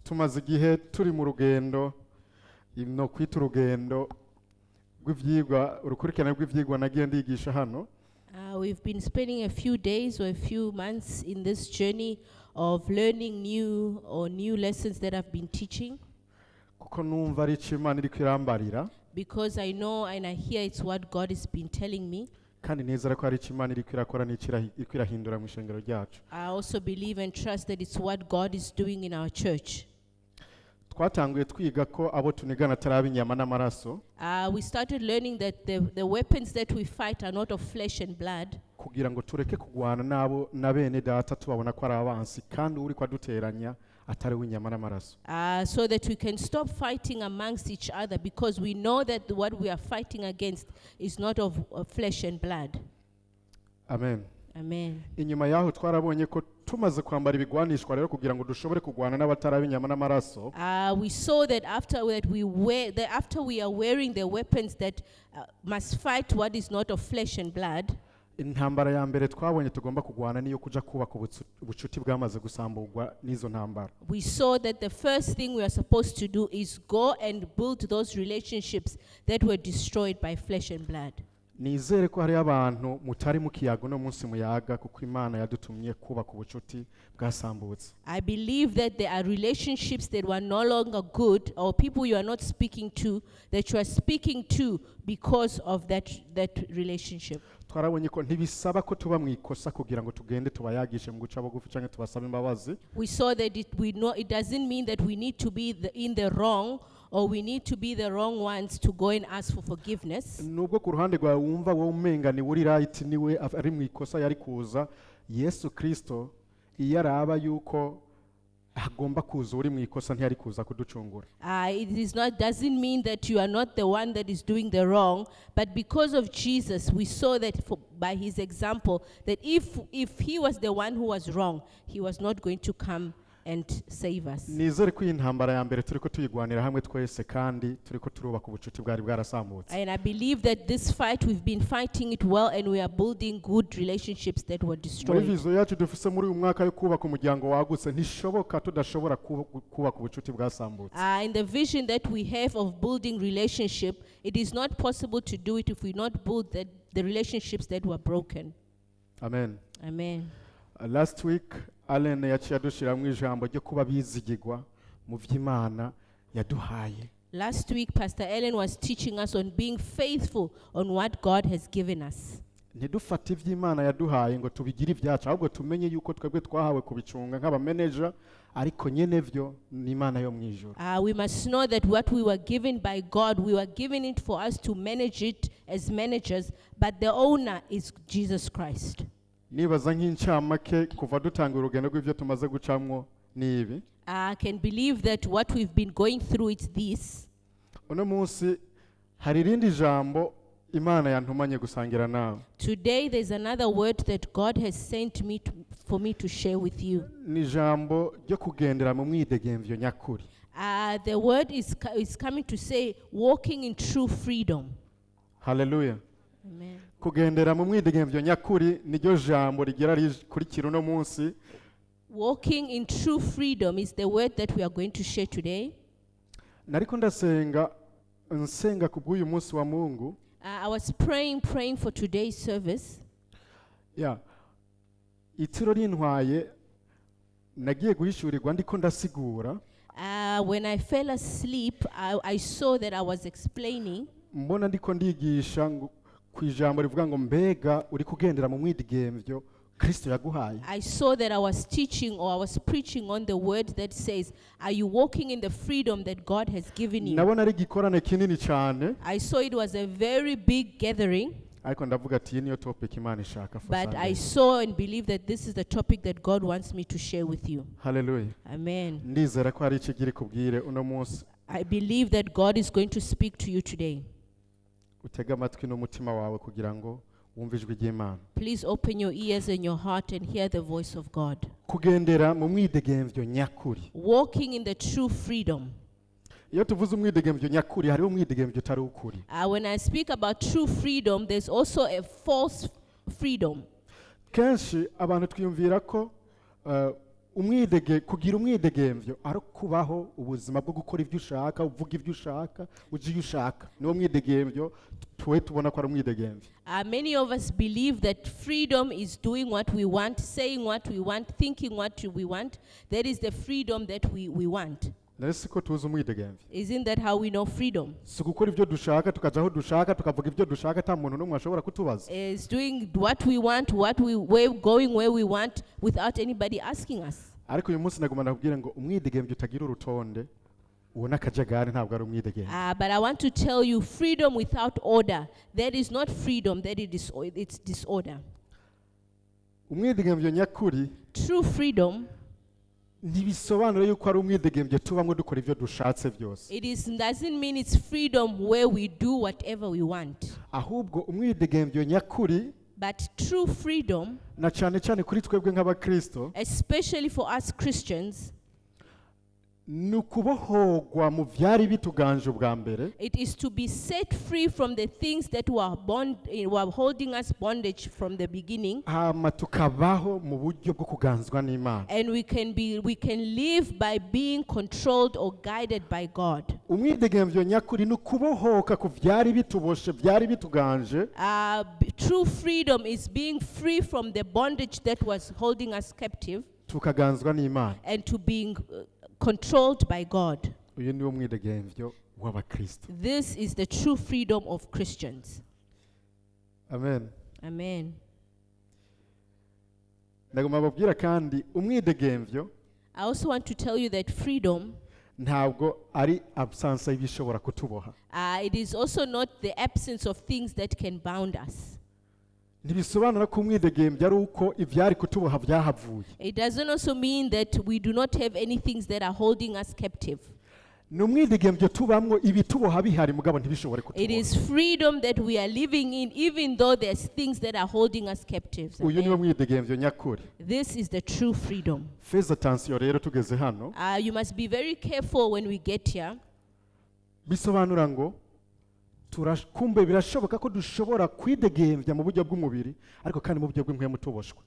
Tumaze igihe turi mu rugendo, no kwita urugendo rw'ivyigwa, urukurikirane rw'ivyigwa nagiye ndigisha hano. We've been spending a few days or a few months in this journey of learning new or new lessons that I've been teaching kuko numva ari ico Imana iriko irambarira because I know and I hear it's what God has been telling me. Kandi nizera ko ari ico Imana iriko irakora n'ico iriko irahindura mu ishengero ryacu. I also believe and trust that it's what God is doing in our church. Twatanguye twiga ko abo tunigana atari ab'inyama n'amaraso We started learning that the weapons that we fight are not of flesh and blood, kugira ngo tureke kugwana n'abo na bene data tubabona ko ari abansi kandi uri kwaduteranya atari uw'inyama n'amaraso. So that we can stop fighting amongst each other because we know that what we are fighting against is not of flesh and blood. Amen. Amen. Inyuma yaho twarabonye ko tumaze kwambara ibigwanishwa rero kugira ngo dushobore kugwana n'abatari ab'inyama n'amaraso We saw that after that we wear, that after we are wearing the weapons that must fight what is not of flesh and blood. Intambara ya mbere twabonye tugomba kugwana niyo kuja kubaka ubucuti bwamaze gusamburwa n'izo ntambara. We saw that the first thing we are supposed to do is go and build those relationships that were destroyed by flesh and blood. Nizere ko hariyo abantu mutari mu kiyago no munsi muyaga kuko Imana yadutumye kubaka ubucuti bwasambutse. I believe that there are relationships that were no longer good or people you are not speaking to that you are speaking to because of that relationship. Twarabonye ko ntibisaba ko tuba mu ikosa kugira ngo tugende tubayagishe mu guca bugufi cyangwa tubasabe imbabazi. We saw that it, we know it doesn't mean that we need to be in the wrong or we need to be the wrong ones to go and ask for forgiveness. Nubwo ku ruhande rwawe wumva wowe umenga ni uri right, niwe ari mu ikosa yari kuza, Yesu Kristo iyo araba yuko agomba kuza uri mu ikosa ntiyari kuza kuducungura. It is not doesn't mean that you are not the one that is doing the wrong, but because of Jesus, we saw that by his example that if he was the one who was wrong, he was not going to come and save us. Nizere ko iyi ntambara ya mbere turi ko tuyigwanira hamwe twese kandi turi ko turubaka ubucuti bwari bwarasambutse. And I believe that this fight, we've been fighting it well and we are building good relationships that were Muri destroyed. Vision yacu dufise muri uyu mwaka yo kubaka umuryango wagutse ntishoboka tudashobora kubaka ubucuti bwasambutse. In the vision that we have of building relationship, it is not possible to do it if we not build the relationships that were broken. Amen. Amen. Last week Allen yaciye adushiramwo ijambo ryo kuba bizigigwa mu vy'Imana yaduhaye. Last week, Pastor Ellen was teaching us on being faithful on what God has given us. Ntidufate ivy'Imana yaduhaye ngo tubigire ibyacu, ahubwo tumenye yuko twebwe twahawe kubicunga nk'abameneja, ariko nyene vyo ni Imana yo mu ijuru. We must know that what we were given by God, we were given it for us to manage it as managers, but the owner is Jesus Christ. Nibaza nk'incamake kuva dutanga urugendo rw'ivyo tumaze gucamwo ni ibi. I can believe that what we've been going through is this. Uno munsi hari irindi jambo Imana yantumanye gusangira nawe. Today, there's another word that God has sent me for me to share with you. Ni ijambo ryo kugendera mu mwidegemvyo nyakuri. The word is coming to say, walking in true freedom. Haleluya. Amen. Kugendera mu mwidegemvyo nyakuri niryo jambo rigera rikurikira uno munsi. Walking in true freedom is the word that we are going to share today. Nariko ndasenga nsenga ku bw'uyu munsi wa Mungu. I was praying for today's service. Ya itiro rintwaye nagiye guhishurirwa ndiko ndasigura. When I fell asleep, I saw that I was explaining. Mbona ndiko ndigisha ngo- ku ijambo rivuga ngo mbega uri kugendera mu mwidegemvyo Kristo yaguhaye. I saw that I was teaching or I was preaching on the word that says, "Are you walking in the freedom that God has given you?" Nabona ari igikorane kinini cyane. I saw it was a very big gathering, ariko ndavuga ati iyi niyo topic Imana ishaka for but Sunday. I saw and believe that this is the topic that God wants me to share with you. Haleluya. Amen. Ndizera ko hari icyo igira ikubwire uno munsi. I believe that God is going to speak to you today. Utege amatwi n'umutima wawe kugira ngo wumve ijwi ry'Imana. Please open your ears and your heart and hear the voice of God. Kugendera mu mwidegemvyo nyakuri. Walking in the true freedom. Iyo tuvuze umwidegemvyo nyakuri hariho umwidegemvyo utari ukuri. When I speak about true freedom, there's also a false freedom. Kenshi abantu twiyumvira ko Umwidege kugira umwidegemvyo ari kubaho ubuzima bwo gukora ibyo ushaka, uvuga ibyo ushaka, uja iyo ushaka, niwo mwidegemvyo tuwe tubona ko ari umwidegemvyo. Many of us believe that freedom is doing what we want, saying what we want, thinking what we want. That is the freedom that we want. Nari siko tuzi umwidegemvyo? Isn't that how we know freedom? Si gukora ibyo dushaka, tukaja aho dushaka, tukavuga ibyo dushaka, ata muntu n'umwe ashobora kutubaza? Is doing what we want, what we where going where we want without anybody asking us. Ariko uyu munsi naguma nakubwira ngo umwidegemvyo utagira urutonde, uwo n'akajagari, ntabwo ari umwidegemvyo. But I want to tell you, freedom without order, that is not freedom, that it's disorder. Umwidegemvyo nyakuri True freedom, ntibisobanura yuko ari umwidegemvyo tubamwo dukora ibyo dushatse byose. it is, doesn't mean it's freedom where we do whatever we want. Ahubwo umwidegemvyo nyakuri, But true freedom, na cyane cyane kuri twebwe nk'abakristo, especially for us Christians, ni ukubohorwa mu byari bituganje ubwa mbere, it is to be set free from the things that were holding us bondage from the beginning, hama tukabaho mu buryo bwo kuganzwa n'Imana. And we can live by being controlled or guided by God. Umwidegemvyo nyakuri ni ukubohoka ku byari bituboshe, byari bituganje, True freedom is being free from the bondage that was holding us captive tukaganzwa n'Imana. And to being controlled by God. Uyu niwo mwidegemvyo w'abakristo. This is the true freedom of Christians. Amen. Amen. Ndagomba babwira kandi umwidegemvyo I also want to tell you that freedom, ntabwo ari absence y'ibishobora kutuboha. It is also not the absence of things that can bound us. Ntibisobanura ko umwidegemvyo ari uko ibyari kutuboha byahavuye. It doesn't also mean that we do not have any things that are holding us captive. Ni umwidegemvyo tubamwo ibituboha bihari, mugabo ntibishobore It kutuboha. is freedom that we are living in, even though there's things that are holding us captives. Uyu niwo Amen. mwidegemvyo nyakuri. This is the true freedom. Faites attention rero tugeze hano. You must be very careful when we get here. Bisobanura ngo kumbe birashoboka ko dushobora kwidegemvya mu buryo bw'umubiri, ariko kandi mu buryo bw'impwemu tuboshwe.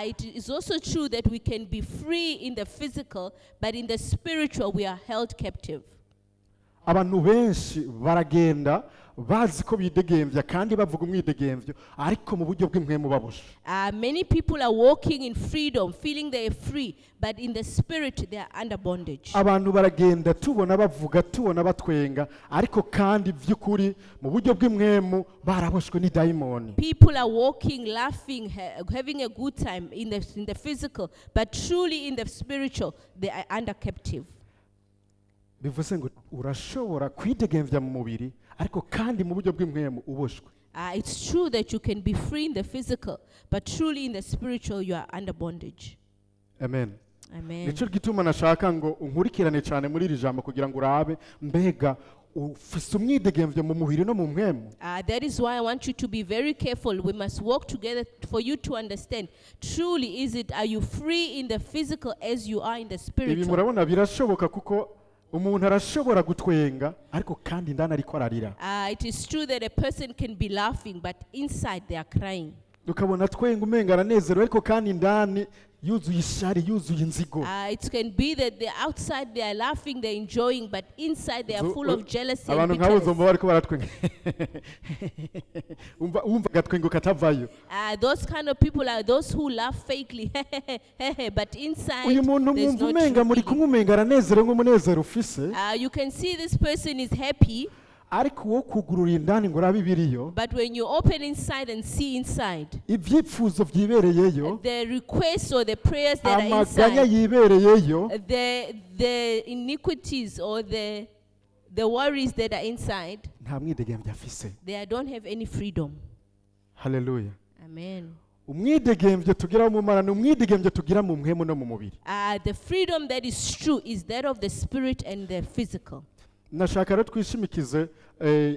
It is also true that we can be free in the physical, but in the spiritual, we are held captive. Abantu benshi baragenda bazi ko bidegemvya kandi bavuga umwidegemvyo, ariko mu buryo bw'impwemu baboshe. Many people are walking in freedom, feeling they are free, but in the spirit, they are under bondage. Abantu baragenda tubona bavuga, tubona batwenga, ariko kandi by'ukuri mu buryo bw'impwemu baraboshwe n'idayimoni. People are walking, laughing, having a good time in the physical, but truly in the spiritual, they are under captive. Bivuze ngo urashobora kwidegemvya mu mubiri, ariko kandi mu buryo bw'impwemu uboshwe. It's true that you can be free in the physical, but truly in the spiritual, you are under bondage. Amen. Amen. Nicyo gituma nashaka ngo unkurikirane cyane muri iri jambo kugira ngo urabe mbega ufise umwidegemvyo mu mubiri no mu mpwemu. That is why I want you to be very careful. We must walk together for you to understand. Truly, are you free in the physical as you are in the Ibi spiritual? murabona birashoboka, kuko umuntu arashobora gutwenga, ariko kandi indani ariko ararira. It is true that a person can be laughing, but inside they are crying. Ukabona twenga umenga aranezerewe, ariko kandi indani yuzuye ishari, yuzuye inzigo. It can be that the outside they are laughing, they're enjoying, but inside they are full of jealousy and Abantu nk'abo bitterness. uzumva bariko baratwenga, umva wumva agatwengo katavayo. Those kind of people are those who laugh fakely, but inside Uyu muntu there's mwumva no umenga true muri feeling. kumwe, umenga aranezerewe nk'umunezero ufise, You can see this person is happy, ariko uwo kugurura indani ngo urabe ibiriyo, but when you open inside and see inside, ibyifuzo byibereyeyo, the requests or the prayers that are amaganya inside, yibereyeyo, the iniquities or the worries that are inside, nta mwidegembyo afise. they don't have any freedom. Haleluya. Amen. Umwidegembyo tugira mu Mana ni umwidegembyo tugira mu mpwemu no mu mubiri. The freedom that is true is that of the spirit and the physical. Nashaka rero twishimikize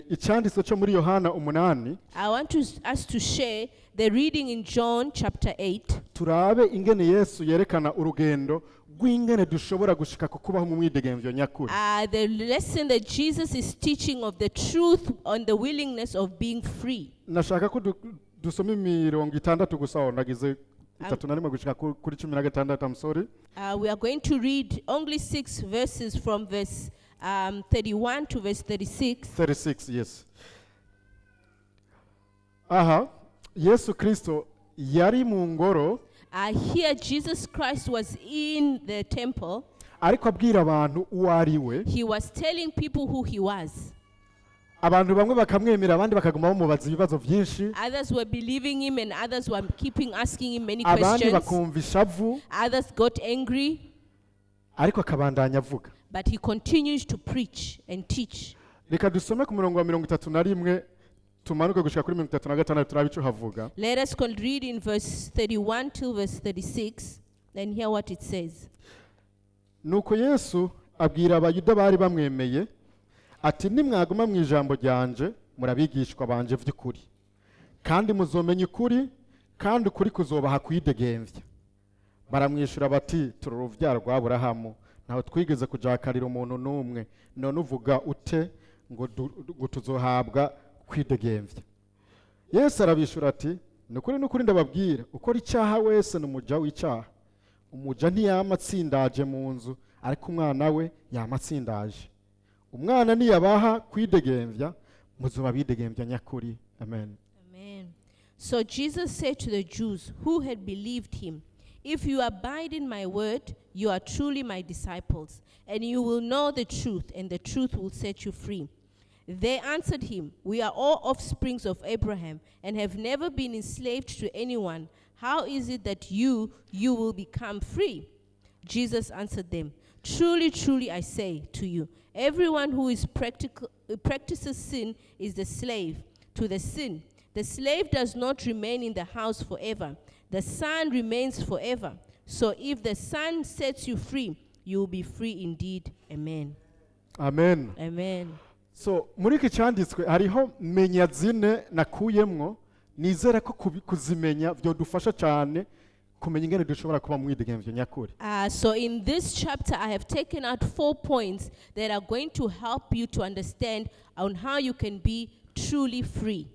icyanditswe cyo muri Yohana 8. I want us to share the reading in John chapter 8. Turabe ingene Yesu yerekana urugendo rw'ingene dushobora gushika ku kubaho mu mwidegembyo nyakuri. The lesson that Jesus is teaching of the truth on the willingness of being free. Nashaka ko dusoma imirongo itandatu gusa, aho nagize 31 gushika kuri 16. I'm sorry. We are going to read only six verses from verse 31 to verse 36. 36, yes. Aha Yesu Kristo yari mu ngoro, Here, Jesus Christ was in the temple. ariko abwira abantu uwo ari we. He was telling people who he was. Abantu bamwe bakamwemera, abandi bakaguma bamubaza ibibazo byinshi. Others were believing him, and others were keeping asking him many Abandi questions. bakumva ishavu, Others got angry, ariko akabandanya avuga. But he continues to preach and teach. Reka dusome ku murongo wa 31, tumanuke gushika kuri 36, turabe ico havuga. Let us read in verse 31 till verse 36 and hear what it says. Nuko Yesu abwira Abayuda bari bamwemeye ati: "Nimwaguma mu ijambo ryanje, murabigishwa banje vy'ukuri, kandi muzomenya ukuri, kandi ukuri kuzobaha kwidegemvya." Baramwishyura bati: "Turi uruvyaro rwa Aburahamu, ntawe twigeze kujakarira umuntu n'umwe. None uvuga ute ngo tuzohabwa kwidegemvya?" Yesu arabishura ati: "Ni ukuri, ni ukuri ndababwira, ukora icyaha wese ni umuja w'icyaha. Umuja ntiyama atsindaje mu nzu, ariko umwana we yama atsindaje. Umwana niyabaha kwidegemvya, muzoba bidegemvya nyakuri." Amen. Amen. So Jesus said to the Jews who had believed him, "If you abide in my word, you are truly my disciples, and you will know the truth, and the truth will set you free." They answered him, "We are all offsprings of Abraham and have never been enslaved to anyone. How is it that you will become free?" Jesus answered them, "Truly, truly, I say to you, everyone who practices sin is the slave to the sin. The slave does not remain in the house forever. The son remains forever. So if the son sets you free, you will be free indeed." Amen. Amen. Amen. So muri iki cyanditswe hariho menya zine nakuyemwo, nizera ko kuzimenya byodufasha cyane kumenya ingene dushobora kuba mwidegemvyo nyakuri. So in this chapter, I have taken out four points that are going to help you to understand on how you can be truly free.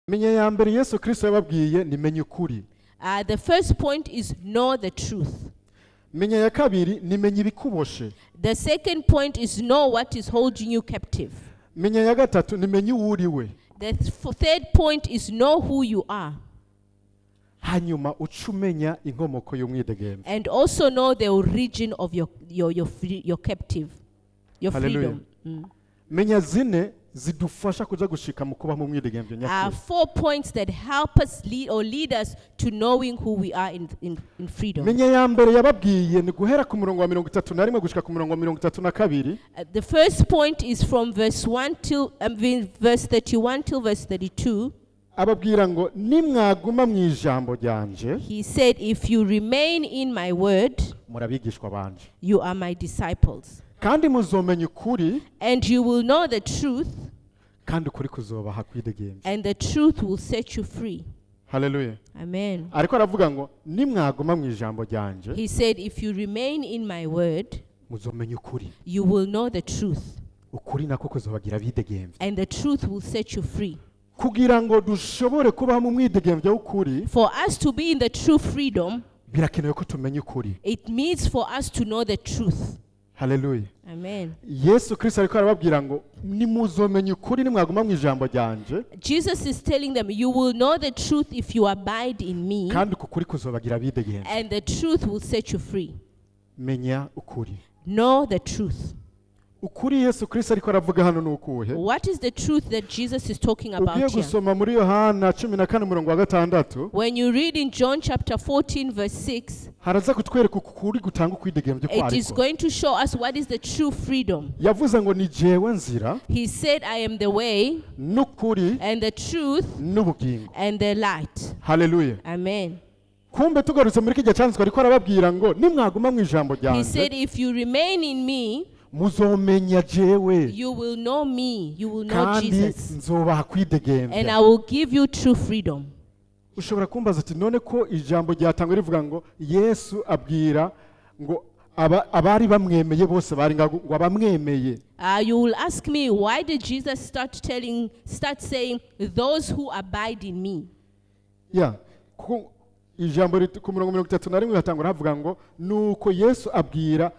Menya ya mbere Yesu Kristo yababwiye ni menya ukuri. The first point is know the truth. Menya ya kabiri ni menya ibikuboshe. The second point is know what is holding you captive. Menya ya gatatu ni menya uwo uri we. The third point is know who you are. Hanyuma uce umenya inkomoko y'umwidegemvyo. And also know the origin of your captive, your Hallelujah. freedom. Menya zine zidufasha kuja gushika mu kuba mu mwidegemvyo nyakuri. Four points that help us lead or lead us to knowing who we are in freedom. Menya ya mbere yababwiye ni guhera ku murongo wa 31 gushika ku murongo wa 32. The first point is from verse 1 till verse 31 till verse 32. Ababwira ngo: "Nimwaguma mu ijambo ryanje, He said, "If you remain in my word, murabigishwa banje, you are my disciples. kandi muzomenya ukuri, And you will know the truth, kandi ukuri kuzobaha kwidegemvya." and the truth will set you free." Haleluya. Amen. Ariko aravuga ngo: "Nimwaguma mu ijambo ryanje, He said, "If you remain in my word, muzomenya ukuri, you will know the truth, ukuri nako kuzobagira abidegemvya." and the truth will set you free." Kugira ngo dushobore kubaho mu mwidegemvya w'ukuri, For us to be in the true freedom, birakenewe ko tumenya ukuri. it means for us to know the truth. Haleluya. Amen. Yesu Kristo ariko arababwira ngo: "Nimuzomenya ukuri nimwaguma mu ijambo ryanje, Jesus is telling them, "You will know the truth if you abide in me, kandi uku kuri kuzobagira abidegemvya." and the truth will set you free." Menya ukuri. Know the truth. Ukuri Yesu Kristo ariko aravuga hano ni ukuhe? What is the truth that Jesus is talking about Ugiye here? gusoma muri Yohana 14 umurongo wa 6, When you read in John chapter 14, verse 6, haraza kutwereka ukuri gutanga ukwidegemvya uko it is ariko. going to show us what is the true freedom. Yavuze ngo: "Ni jewe nzira, He said, "I am the way n'ukuri, and the truth n'ubugingo." and the light." Haleluya. Amen. Kumbe tugarutse muri kijya cyanditswe, ariko arababwira ngo: "Nimwaguma mu ijambo He ryanjye, said, "If you remain in me, muzomenya jewe, you will know me, you will know kandi Jesus, nzobaha and kwidegemvya." I will give you true freedom." Ushobora kumbaza ati: "None ko ijambo ryatangwa rivuga ngo Yesu abwira ngo abari bamwemeye bose bari ngo abamwemeye?" You will ask me, why did Jesus start saying, "Those who abide in me"? Ya, kuko Ijambo ku murongo 31 hatangura havuga ngo nuko Yesu abwira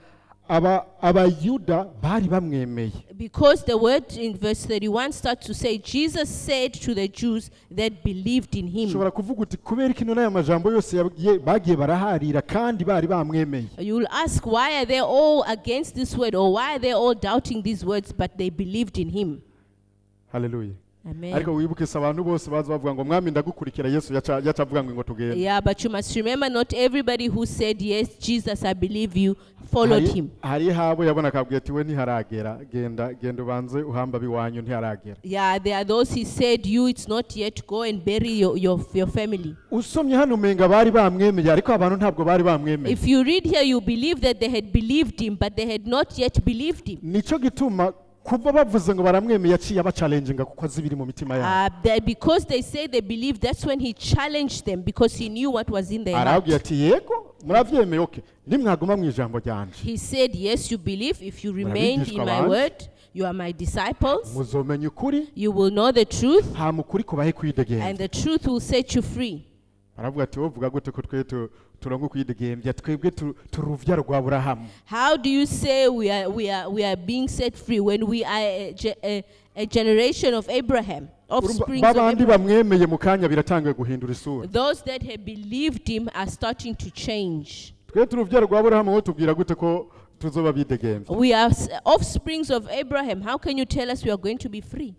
aba abayuda bari bamwemeye. Because the word in verse 31 starts to say, Jesus said to the Jews that believed in him. Ushobora kuvuga uti kubera iki none aya majambo yose bagiye baraharira kandi bari bamwemeye? You'll ask, why are they all against this word, or why are they all doubting these words, but they believed in him? Haleluya. Amen. Ariko wibuke se abantu bose baza bavuga ngo mwami ndagukurikira, Yesu yaca avuga ngo tugende. Yeah, but you must remember, not everybody who said, "Yes, Jesus, I believe you," followed him. Hariho abo yabona akabwira ati we ntiharagera, genda genda ubanze uhamba abiwanyu, ntiharagera. Yeah, there are those he said, "You, it's not yet, go and bury your family." Usomye hano umenga bari bamwemeye, ariko abantu ntabwo bari bamwemeye. If you read here, you believe that they had believed him, but they had not yet believed him. Nicyo gituma kuva bavuze ngo baramwemeye yaciye abachallenginga kuko azi ibiri mu mitima yabo. Because they say they believed, that's when he challenged them, because he knew what was in their heart. Arababwira ati yego murabyemeye, okay, nimwaguma mu ijambo ryanje, He said, "Yes, you believe. If you remain in Murabigishwa my banje. word, you are my disciples. Muzomenya ukuri, You will know the truth, hama ukuri kubahe kwidegembya." and the truth will set you free. Baravuga ati wowe uvuga gute ko twe turonka ukwidegembya, twebwe turi uruvyaro rwa Aburahamu? How do you say we are being set free when we are a generation of Abraham, offspring of Babandi Abraham? bamwemeye mu kanya biratangiye guhindura isura. Those that have believed him are starting to change. Twe turi uruvyaro rwa Aburahamu, wowe tubwira gute ko tuzoba bidegembya? We are offsprings of Abraham. How can you tell us we are going to be free?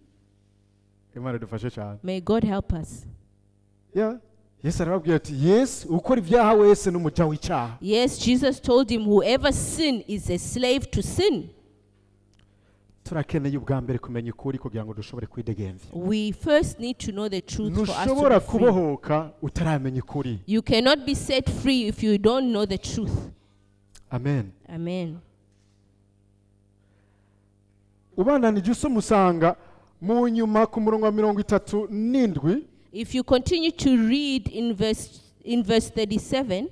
Imana idufashe cyane. May God help us. Yeah. Yesu arababwira ati Yesu ukora ibyaha wese n'umuja w'icyaha. Yes, Jesus told him, "Whoever sin is a slave to sin." Turakeneye ubwa mbere kumenya ukuri kugira ngo dushobore kwidegembya. We first need to know the truth for us to Ntushobora be free. kubohoka utaramenya ukuri. You cannot be set free if you don't know the truth. Amen. Amen. Ubandanije usoma usanga mu nyuma ku murongo wa 37, If you continue to read in verse 37,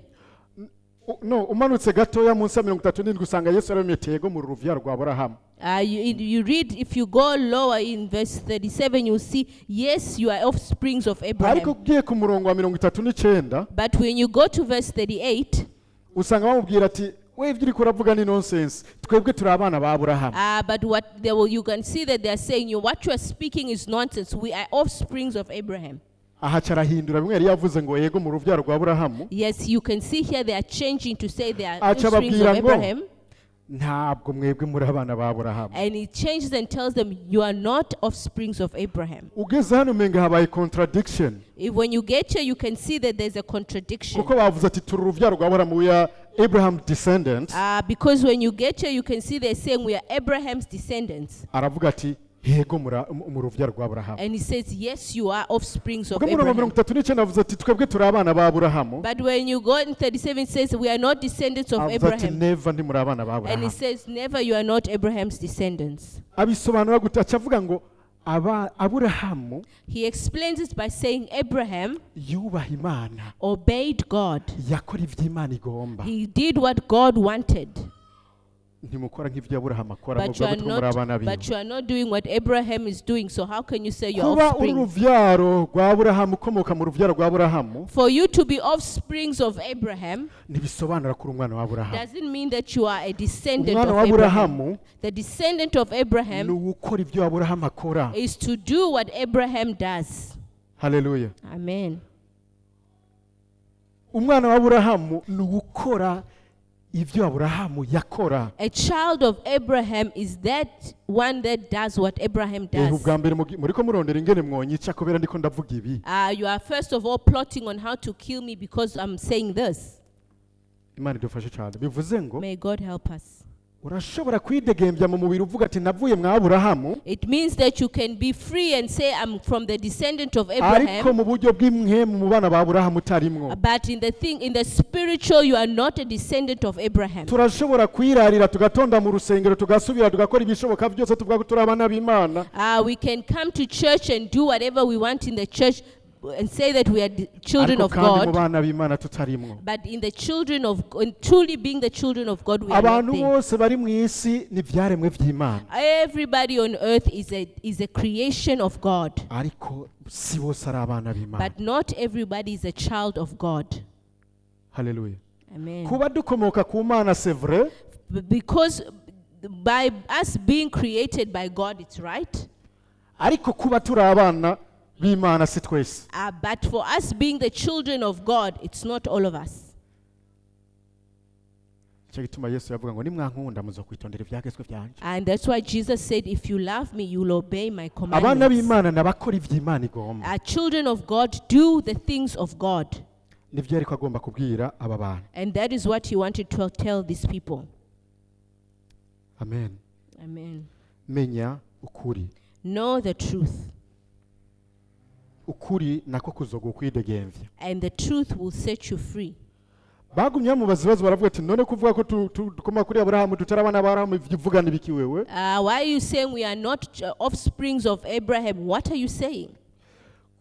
no umanutse gatoya munsi ya 37 usanga Yesu yarabemeye yego mu ruvyaro rwa Aburahamu. You read, if you go lower in verse 37, you see, yes, you are offsprings of Ariko Abraham. ugiye ku murongo wa 39, But when you go to verse 38, usanga bamubwira ati we ibyo uriko uravuga ni nonsense, twebwe turi abana ba Aburahamu. But what they will, you can see that they are saying, you, what you are speaking is nonsense. We are offsprings of Abraham. Aha arahindura bimwe yari yavuze ngo yego mu ruvyaro rwa Aburahamu. Yes, you can see here they are changing to say they are Aca offsprings of ababwira ngo, Abraham. ntabwo mwebwe muri abana ba Aburahamu. And he changes and tells them, "You are not offsprings of Abraham." Ugeze hano umenga habaye contradiction. If, when you get here, you can see that there's a contradiction. Kuko bavuze ati turi uruvyaro rwa Aburahamu, we are Abraham descendants. Because when you get here, you can see they're saying we are Abraham's descendants. Aravuga ati yego mu ruvyaro rwa Aburahamu. And he says, "Yes, you are offsprings of Ubwo murongo Abraham." 39 avuze ati twebwe turi abana ba Aburahamu. But when you go in 37, it says, "We are not descendants of Avuze ati Abraham." never, ntimuri abana ba And he Aburahamu. says, "Never, you are not Abraham's descendants." Abisobanura gute? Aca avuga ngo aba Aburahamu He explains it by saying Abraham yubaha Imana, obeyed God. yakora ibyo Imana igomba. He did what God wanted. Ntimukora nk'ibyo Aburahamu akora, But you muvuga are gute ko muri abana not, biwe? but you are not doing what Abraham is doing. So how can you say you are Kuba uri offspring? uruvyaro rwa Aburahamu, ukomoka mu ruvyaro rwa Aburahamu, For you to be offsprings of Abraham ntibisobanura ko uri umwana wa Aburahamu. doesn't mean that you are a descendant Umwana of wa Abraham. Aburahamu The descendant of ni Abraham uwukora ibyo Aburahamu akora. is to do what Abraham does. Haleluya. Amen. Umwana wa Aburahamu ni uwukora ibyo Aburahamu yakora. A child of Abraham is that one that does what Abraham does. Ubwa mbere muriko murondera ingene mwonyica kubera ndiko ndavuga ibi. You are first of all plotting on how to kill me because I'm saying this. Imana idufashe cyane. Bivuze ngo May God help us. Urashobora kwidegembya mu mubiri uvuga ati navuye mwa Aburahamu, It means that you can be free and say, "I'm from the descendant of ariko Abraham." mu buryo bw'impwemu mu bana ba Aburahamu utarimwo. But in the thing, in the spiritual, you are not a descendant of Abraham. Turashobora kwirarira tugatonda mu rusengero tugasubira tugakora ibishoboka byose tuvuga ko turi abana b'Imana, We can come to church and do whatever we want in the church and say that we are the children ariko of kandi mu God. bana b'Imana tutarimwo. But in the children of in truly being the children of God, we are not Abantu there. Bose bari mu isi ni ibyaremwe by'Imana, Everybody on earth is a creation of God, ariko si bose ari abana b'Imana. but not everybody is a child of God. Haleluya. Amen. Kuba dukomoka ku Mana, c'est vrai. Because by us being created by God, it's right. Ariko kuba turi abana b'Imana si twese. But for us being the children of God, it's not all of us. Nicyo gituma Yesu yavuga ngo nimwankunda muzokwitondera ibyagezwe byanje. And that's why Jesus said, "If you love me, you'll obey my Abana commandments." b'Imana n'abakora iby'Imana igomba. Our children of God do the things of God. Nibyo ariko agomba kubwira aba bantu. And that is what he wanted to tell these people. Amen. Amen. Menya ukuri. Know the truth, Ukuri nako kuzoga ukwidegemvya. And the truth will set you free. Bagumye bamubaza ibibazo baravuga ati none kuvuga ko tu- dukomoka kuri Aburahamu tutari abana ba Aburahamu ibyo uvuga ni biki wewe? Why are you saying we are not offsprings of Abraham? What are you saying?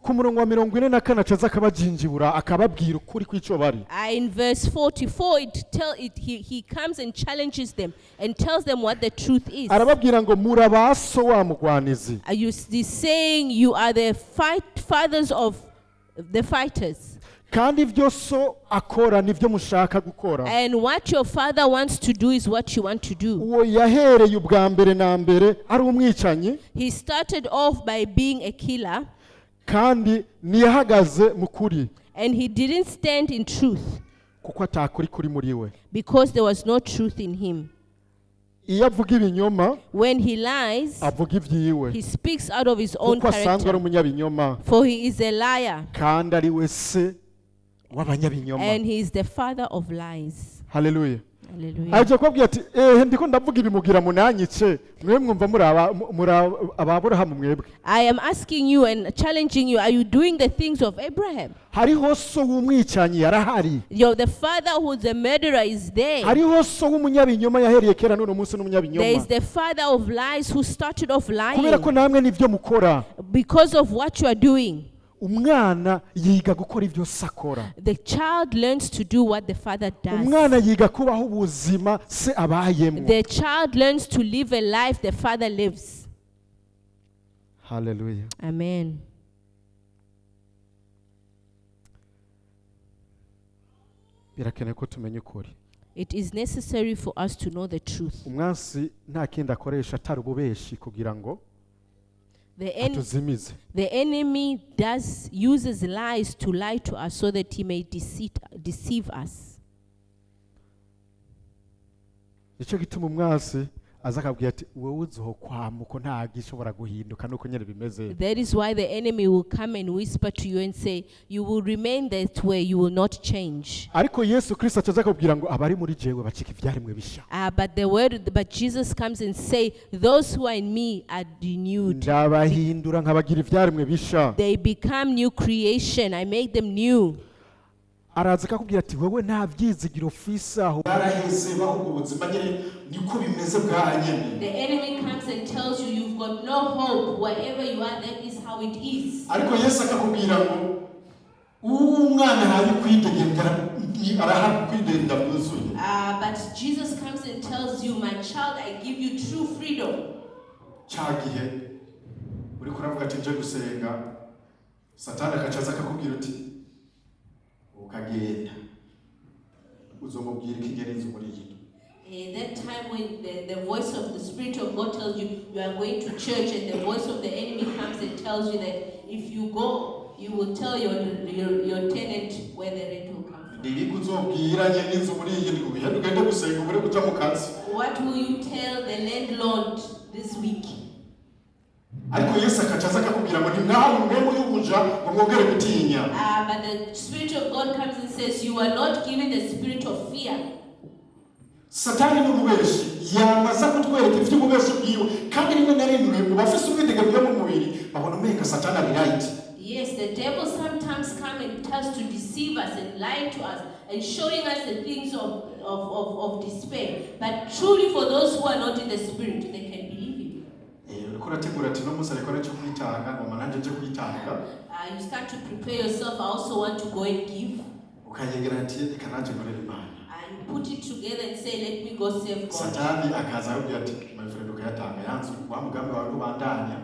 Ku murongo wa 44 acaza akabajinjibura akababwira ukuri kw'icyo bari. In verse 44, it tell, it, he comes and challenges them and tells them what the truth is. Arababwira ngo muri abaso wa mugwanizi. Are you he's saying you are the fathers of the fighters. Kandi ibyo so akora nibyo mushaka gukora. And what your father wants to do is what you want to do. Uwo yahereye ubwa mbere na mbere ari umwicanyi. He started off by being a killer, Kandi ntiyahagaze mu kuri and he didn't stand in truth kuko atakuri kuri muri we. Because there was no truth in him. Iyo avuga ibinyoma When he lies, avuga ibyiwe he speaks out of his own kuko asanzwe ari character. umunyabinyoma For he is a liar, kandi ari we se w'abanyabinyoma. And he is the father of lies. Haleluya. Hallelujah. Aje kubabwira ati ehe ndiko ndavuga ibi mugira munanyice mwe mwumva muri aba Aburahamu mwebwe. I am asking you and challenging you, are you doing the things of Abraham? Hariho so w'umwicanyi yarahari. The father who's a murderer is there. Hariho so w'umunyabinyoma yahereye kera none umunsi There n'umunyabinyoma. is the father of lies who started off Kubera ko lying namwe nibyo mukora. Because of what you are doing. Umwana yiga gukora ibyo se akora. The child learns to do what the father does. Umwana yiga kubaho ubuzima se abayemo. The child learns to live a life the father lives. Haleluya. Amen. Birakenewe ko tumenya ukuri. It is necessary for us to know the truth. Umwansi nta kindi akoresha atari ububeshi kugira ngo atuzimize. The enemy does uses lies to lie to us so that he may deceive us. Nicyo gituma umwansi aza akabwira ati wowe uzokwama uko nta gishobora guhinduka nuko nyine bimeze. That is why the enemy will come and whisper to you and say, "You will remain that way, you will not change." Ariko Yesu Kirisito acaza akabwira ngo abari muri jewe bacika ibyaremwe bisha. But Jesus comes and say, "Those who are in me are renewed." Ndabahindura nkabagira ibyaremwe bisha. They become new creation. I make them new. Araza akakubwira ati wowe nta byizigiro ufise aho baraheze baho ubuzima nyine niko bimeze bwa nyine. The enemy comes and tells you you've got no hope. Wherever you are, that is how it is. Ariko Yesu akakubwira ngo uwo umwana ahaye kwidegemvya araha kwidenda byuzuye. But Jesus comes and tells you, "My child, I give you true freedom." Cya gihe uriko uravuga ati nje gusenga Satani akacaza akakubwira uti ukagenda uzomubwira ko ingene inzu muri iyi. In that time when the voice of the Spirit of God tells you you are going to church, and the voice of the enemy comes and tells you that if you go, you will tell your tenant where the rent will come from. Ni ibiki uzobwira nyene inzu muri iyi ndwi ugende ugende gusenga ubure kuja mu kazi? What will you tell the landlord this week? Ariko Yesu akacaza akakubwira ngo ntimwahawe impwemu y'ubuja ngo mwongere gutinya. But the Spirit of God comes and says, "You are not given the spirit of fear." Satani n'umubeshi yamaze kutwereka iby'ububeshi bwiwe kandi rimwe na rimwe mu bafise ubwidegemvyo mu mubiri babona umenga Satani ari right. Yes, the devil sometimes comes and tries to deceive us and lie to us and showing us the things of despair. But truly, for those who are not in the spirit, they can believe him. Eh, uriko urategura ati no munsi ariko cyo kwitanga ngoma nanjye nje kwitanga. You start to prepare yourself. "I also want to go and give." Ukayegera ati reka nanjye nkorere Imana. You put it together and say, "Let me go save God." Satani akaza akubwira ati my friend ukayatanga yanzu wa mugambi wawe ntubandanya.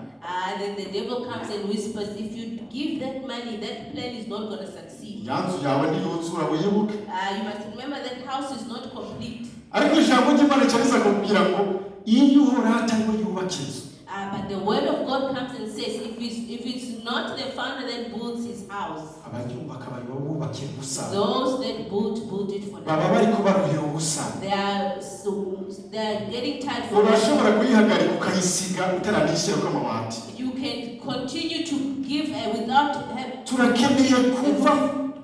Then the devil comes and whispers, "If you give that money, that plan is not going to succeed." Ya nzu yawe ntiyuzura, wibuke. You must remember that house is not complete. Ariko ijambo ry'Imana rica kubwira ngo iyo Uhoraho atari we yubaka inzu, But the word of God comes and says, if it's not the founder that builds his house, abayubaka bari bubakiye ubusa. Those that build, build it for Baba nothing. bariko baruhira ubusa. They are getting tired for nothing. Urashobora kuyihagarika ukayisiga utaranishirako amabati. You can continue to give without have, Turakeneye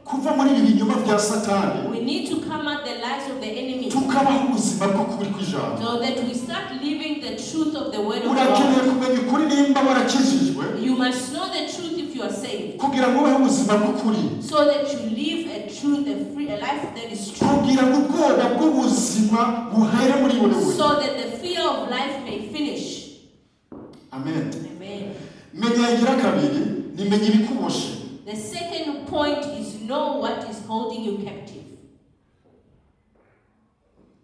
kuva muri ibi binyoma bya Satani, We need to come at the lies of the enemy tukabaho ubuzima bw'ukuri kw'ijambo. So that we start living the truth of the word of Urakeneye God. kumenya ukuri nimba warakijijwe, You must know the truth if you are saved, kugira ngo ubeho ubuzima bw'ukuri, so that you live a truth, a free, a life that is true, kugira ngo ubwoba bw'ubuzima buhere muri wewe. So that the fear of life may finish. Amen. Amen. Menya igira kabiri ni menya ibikuboshe. The second point is know what is holding you captive.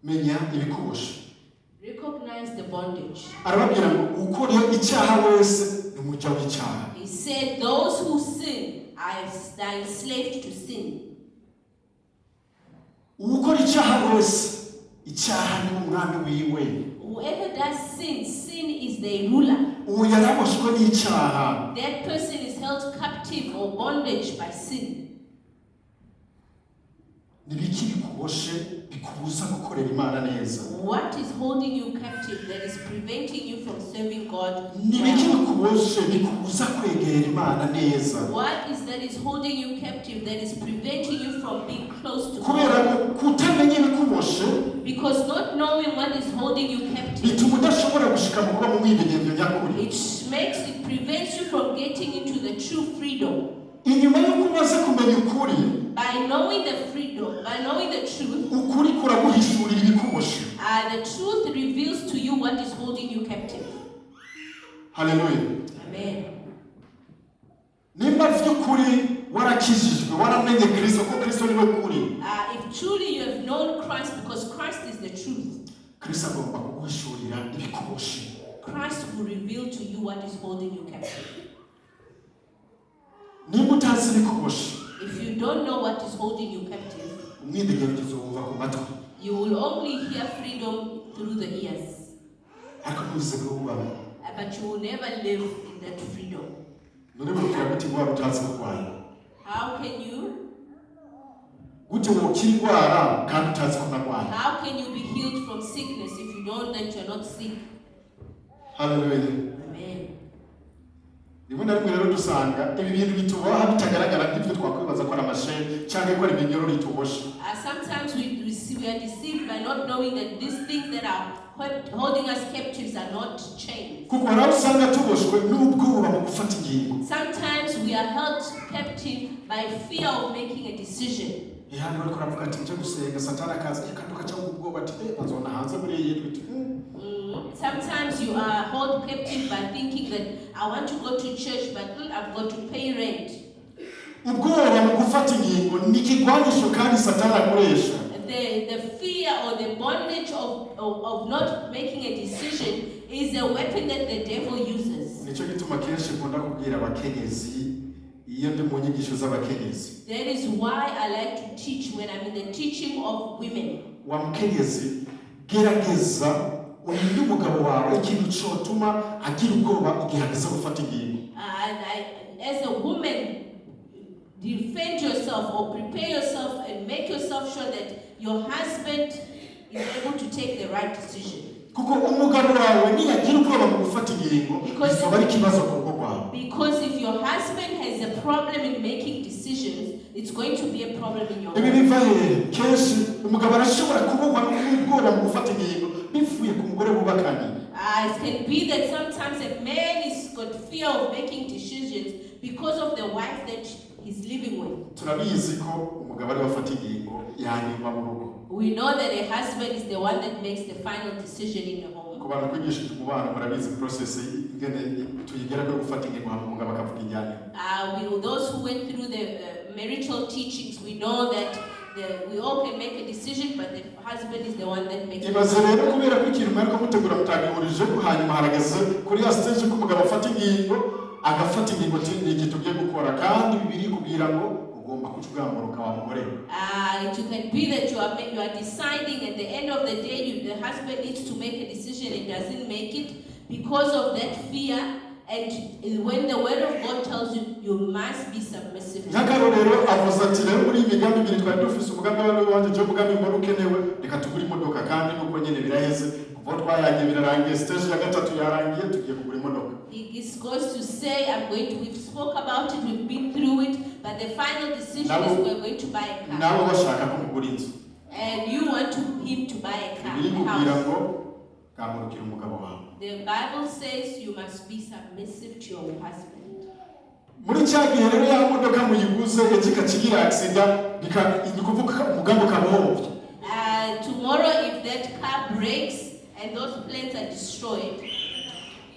Menya ibikuboshe. Recognize the bondage. Arababwira ngo ukora icyaha wese ni umuja w'icyaha. He said, "Those who sin are enslaved to sin." Ukora icyaha wese, icyaha ni umwami wiwe. Whoever does sin, sin is their ruler. Uwo yaraboshwe n'icyaha. That person is held captive or bondage by sin. Ni biki bikuboshe bikubuza gukorera Imana neza? What is holding you captive that is preventing you from serving God Ni biki well? bikuboshe bikubuza kwegera Imana neza? What is that is holding you captive that is preventing you from being close to Kubera God? ko kutamenya ibikuboshe Because not knowing what is holding you captive, bituma udashobora gushika mu kuba mu mwidegemvyo nyakuri. it prevents you from getting into the true freedom. Inyuma y'uko umaze kumenya ukuri, By knowing the freedom, by knowing the truth, ukuri kuraguhishurira ibikuboshe. The truth reveals to you what is holding you captive. Haleluya. Amen. Nimba vy'ukuri warakijijwe, waramenye Kristo, ko Kristo niwe kuri, If truly you have known Christ, because Christ is the truth, Kristo agomba kuguhishurira ibikuboshe. Christ will reveal to you what is holding you captive. Nimba utazi ibikuboshe, If you don't know what is holding you captive, umwidegemvyo uzowumva ku matwi, you will only hear freedom through the ears, ariko ntuze kuwubamo. But you will never live in that freedom. None mubwira gute indwara utazi ko urwaye? How can you? Gute wokira indwara kandi utazi ko unarwaye? How can you be healed from sickness if you know that you're not sick? Haleluya. Amen. Rimwe na rimwe rero dusanga ibi bintu bituboha bitagaragara nk'ibyo twakwibaza ko ari amasheni cyangwa ko ari iminyururu ituboshe. Sometimes we are deceived by not knowing that these things that are holding us captives are not chains. Kuko hari aho usanga tuboshwe n'ubwoba mu gufata ingingo. Sometimes we are held captive by fear of making a decision. Hano bariko baravuga ati nje gusenga, Satani akaza, kandi ugaca wumva ubwoba ati eh bazona hanze muri iyi ndwi ati. Sometimes you are held captive by thinking that I want to go to church, but I've got to pay rent. Ubwoba mu gufata ingingo ni ikigwanisho kandi Satani akoresha. The fear or the bondage of not making a decision is a weapon that the devil uses. Nicyo gituma kenshi nkunda kubwira abakenyezi iyo ndi mu nyigisho z'abakenyezi. That is why I like to teach when I'm in the teaching of women. Wa mukenyezi, gerageza urinde umugabo wawe ikintu cotuma agira ubwoba igihe ageze gufata ingingo. And as a woman, defend yourself or prepare yourself and make yourself sure that your husband is able to take the right decision. Kuko umugabo wawe niyagira ubwoba mu gufata ingingo, bizoba ari ikibazo ku rugo rwawe. Because if your husband has a problem in making decisions, it's going to be a problem in your Ibi home. biva hehe? Kenshi umugabo arashobora kubohwa n'ubwoba mu gufata ingingo bivuye ku mugore bubakanye. It can be that sometimes a man is got fear of making decisions because of the wife that he's living with. Turabizi ko umugabo ariwe afata ingingo ya nyuma mu rugo. We know that a husband is the one that makes the final decision in the home. Ku bantu twigishije umubano, murabizi process ingene tuyigera ko gufata ingingo, hama umugabo akavuga irya nyuma. Those who went through the marital teachings, we know that we all can make a decision, but the husband is the one that makes the Ibaze rero kubera ko ikintu mwariko mutegura mutagihurije ko, hanyuma harageze kuri ya stage ko umugabo afata ingingo, agafata ingingo ati ni iki tugiye gukora, kandi Bibiliya ikubwira ngo ugomba Ugomba kuca ugamburuka wa mugore we. It can be that you are deciding at the end of the day, the husband needs to make a decision and doesn't make it because of that fear. And when the word of God tells you, you must be submissive to it. Nk'akarorero avuze ati rero muri iyi migambi ibiri twari dufise umugambi wari wanjye je umugambi mbona ukenewe reka tugure imodoka kandi nuko nyene biraheze kuva aho twayangiye birarangiye stage ya gatatu yarangiye tugiye kugura imodoka. He is goes to say, I'm going to, we've spoke about it, we've been through it, but the final decision is we're going to buy a car. Nabo bashaka ko mugura inzu. And you want him to buy a car, Bibiliya a ikubwira house. ngo gamburukira umugabo wawe. The Bible says you must be submissive to your husband. Muri cya gihe rero ya modoka muyiguze ejo ikakigira accident ni ukuvuga umugambi ukaba uhombye. Tomorrow, if that car breaks and those plans are destroyed,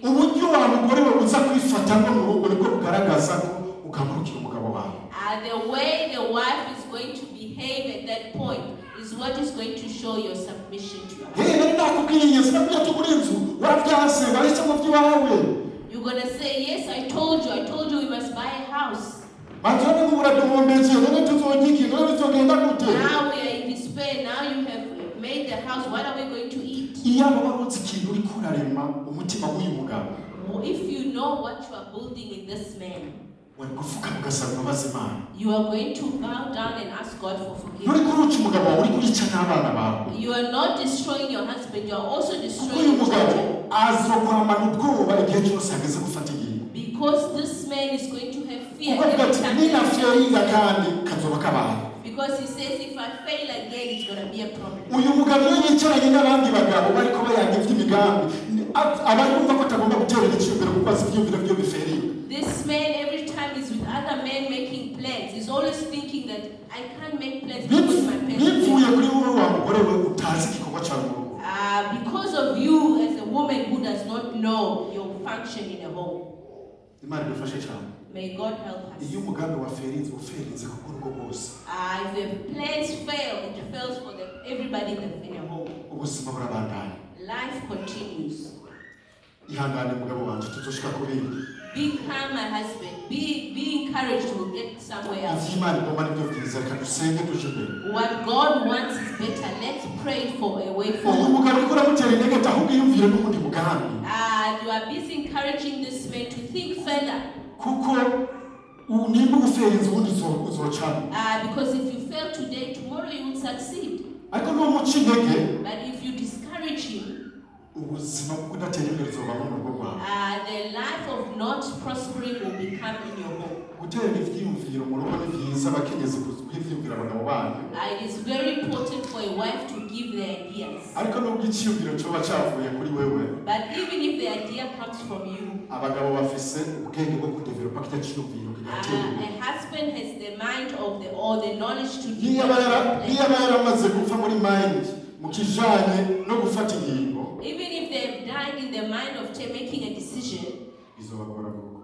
uburyo wa mugore we uza kwifatamo mu rugo nibwo bugaragaza ko ugamburukira umugabo wawe. The way the wife is going to behave at that point is what is going to show your submission to your husband. Hey, nari nakubwiye sinakubwiye tugura inzu warabyanse wahisemo by'iwawe. You're going to say, "Yes, I told you we must buy a house." Manzi none ngo uraduhombetse none tuzorya iki none bizogenda gute? Now we are in despair. Now you have made the house. What are we going to eat? Iyaba wari uzi ikintu uriko urarema umutima w'uyu mugabo If you know what you are building in this man, wari gupfukama ugasaba imbabazi Imana. You are going to bow down and ask God for Nturi forgiveness. kuruca umugabo wawe uri kurica n'abana bawe. You are not destroying your husband, you are also Kuko destroying uyu your mugabo children. azokwamana ubwoba igihe cyose hageze gufata ingingo. Because this man is going to have fear Kuko avuga every ati time. ninaferinga kandi kazoba kabaye. Because he says, if I fail again, it's going to be a problem. Uyu mugabo iyo yicaranye n'abandi bagabo bariko bayaga iby'imigambi aba yumva ko atagomba guterera icyiyumviro kuko azi ibyiyumviro byo biferinga. This man, every time he's with other men making plans, he's always thinking that I can't make plans because my parents. Bivuye kuri wowe wa mugore we utazi igikorwa cyawe mu rugo. Because of you as a woman who does not know your function in a home. Imana idufashe cyane. May God help us. Iyo umugambi waferinze uferinze kuko urugo rwose. If the plans fail, it fails for everybody in a home. Ubuzima burabandanya. Life continues. Ihangane mugabo wanjye tuzoshika ku bindi. Be calm, my husband. Be encouraged. We'll get somewhere else. Ivy'Imana igomba nibyo byiza reka dusenge tuje imbere. What God wants is better. Let's pray for a way Uyu forward. mugabo uriko uramutera intege ati ahubwo iyumvire n'ubundi mugambi. You are busy encouraging this man to think further. Kuko nimba uguferinze ubundi uzocamo. Because if you fail today, tomorrow you will succeed. Ariko numuca intege But if you discourage him, ubuzima bwo kudatera imbere uzobamo mu rugo rwawe. The life of not prospering will become in your home. Gutera ivyiyumviro mu rugo ni vyiza abakenyezi guha ivyiyumviro abagabo banyu. It is very important for a wife to give the ideas. Ariko nubwo icyiyumviro coba cavuye kuri wewe But even if the idea comes from you, abagabo bafise ubwenge bwo kudevelopa kirya ciyumviro kigatera imbere. a husband has the mind of the or the knowledge to Niyo aba develop yara- the niyo plan. aba yaramaze gupfa muri mind mu kijanye no gufata ingingo Even if they have died in the mind of making a decision, bizobagora mu rugo.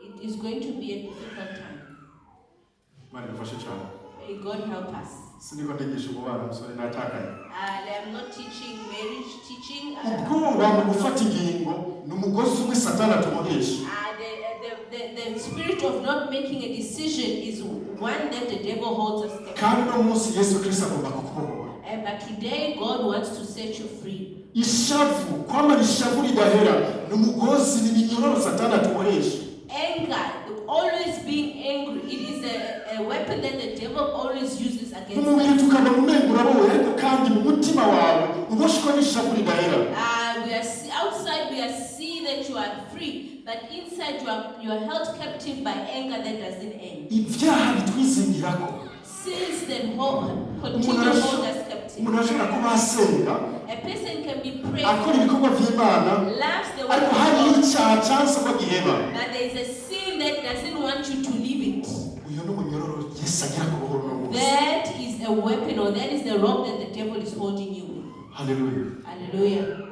It is going to be a difficult time. Imana idufashe cyane. May God help us. Siniko ndigisha umubano musore natakaye. I am not teaching marriage teaching. Ubwoba mu gufata ingingo ni umugozi umwe satani atubohesha. The spirit of not making a decision is one that the devil holds us captive. Kandi uno munsi Yesu Kristo agomba kukubohora. But today, God wants to set you free. Ishavu kwamara ishavu ridahera ni umugozi ni iminyororo satani atubohesha. Anger, always being angry, it is a weapon that the devil always uses against Umubiri us. tukaba umengo urabowe ariko kandi mu mutima wawe uboshwe n'ishavu ridahera. Outside we are see that you are free, but inside you are held captive by anger that doesn't end. Ibyaha bitwizingirako. Sins that continue to hold us captive. Umuntu arashobora kuba asenga A person can be praying, akora ibikorwa by'Imana loves the ariko word of hariho God, icyaha cyanse ko giheba. But there is a sin that doesn't want you to leave it. Uyu ni umunyororo Yesu agira ku buhoro uno munsi. That is a weapon, or that is the rope that the devil is holding you with. Haleluya. Hallelujah.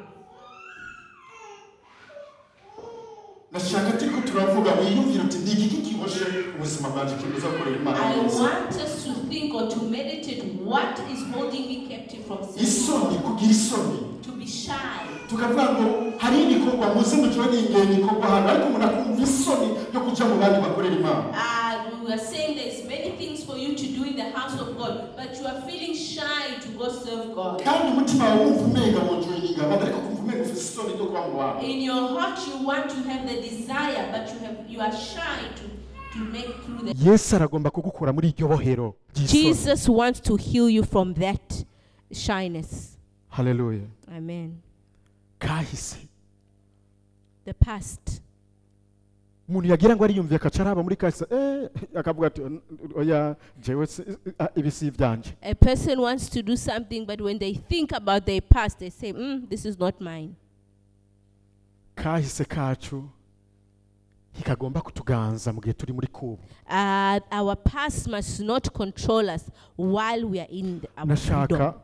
Ndashaka turiko turavuga wiyumvire uti ni igiki kiboshe ubuzima bwanje kibuza gukorera Imana I neza. want us to think or to meditate what is holding me captive from sin. Isoni kugira isoni. To be shy. Tukavuga ngo hari ibikorwa muze mujoininge ibikorwa hano ariko umuntu akumva isoni yo kuja mu bandi bakorera Imana. We are saying there's many things for you house of God, but you are feeling shy to go serve God. Kandi umutima wawe wumva umenga wojoyininga abandi ariko kumva umenga ufite isoni ryo kuba mu bantu. In your heart, you want to have the desire, but you are shy to make through the. Yesu aragomba kugukura muri iryo bohero ry'isoni. Jesus wants to heal you from that shyness. Haleluya. Amen. Kahise. The past. Umuntu yagira ngo ariyumviye akaca araba muri kahise akavuga ati oya jewe ibi si ibyanje. A person wants to do something, but when they think about their past, they say, "This is not mine." Kahise kacu ntikagomba kutuganza mu gihe turi muri kubu. Our past must not control us while we are in our Nashaka freedom.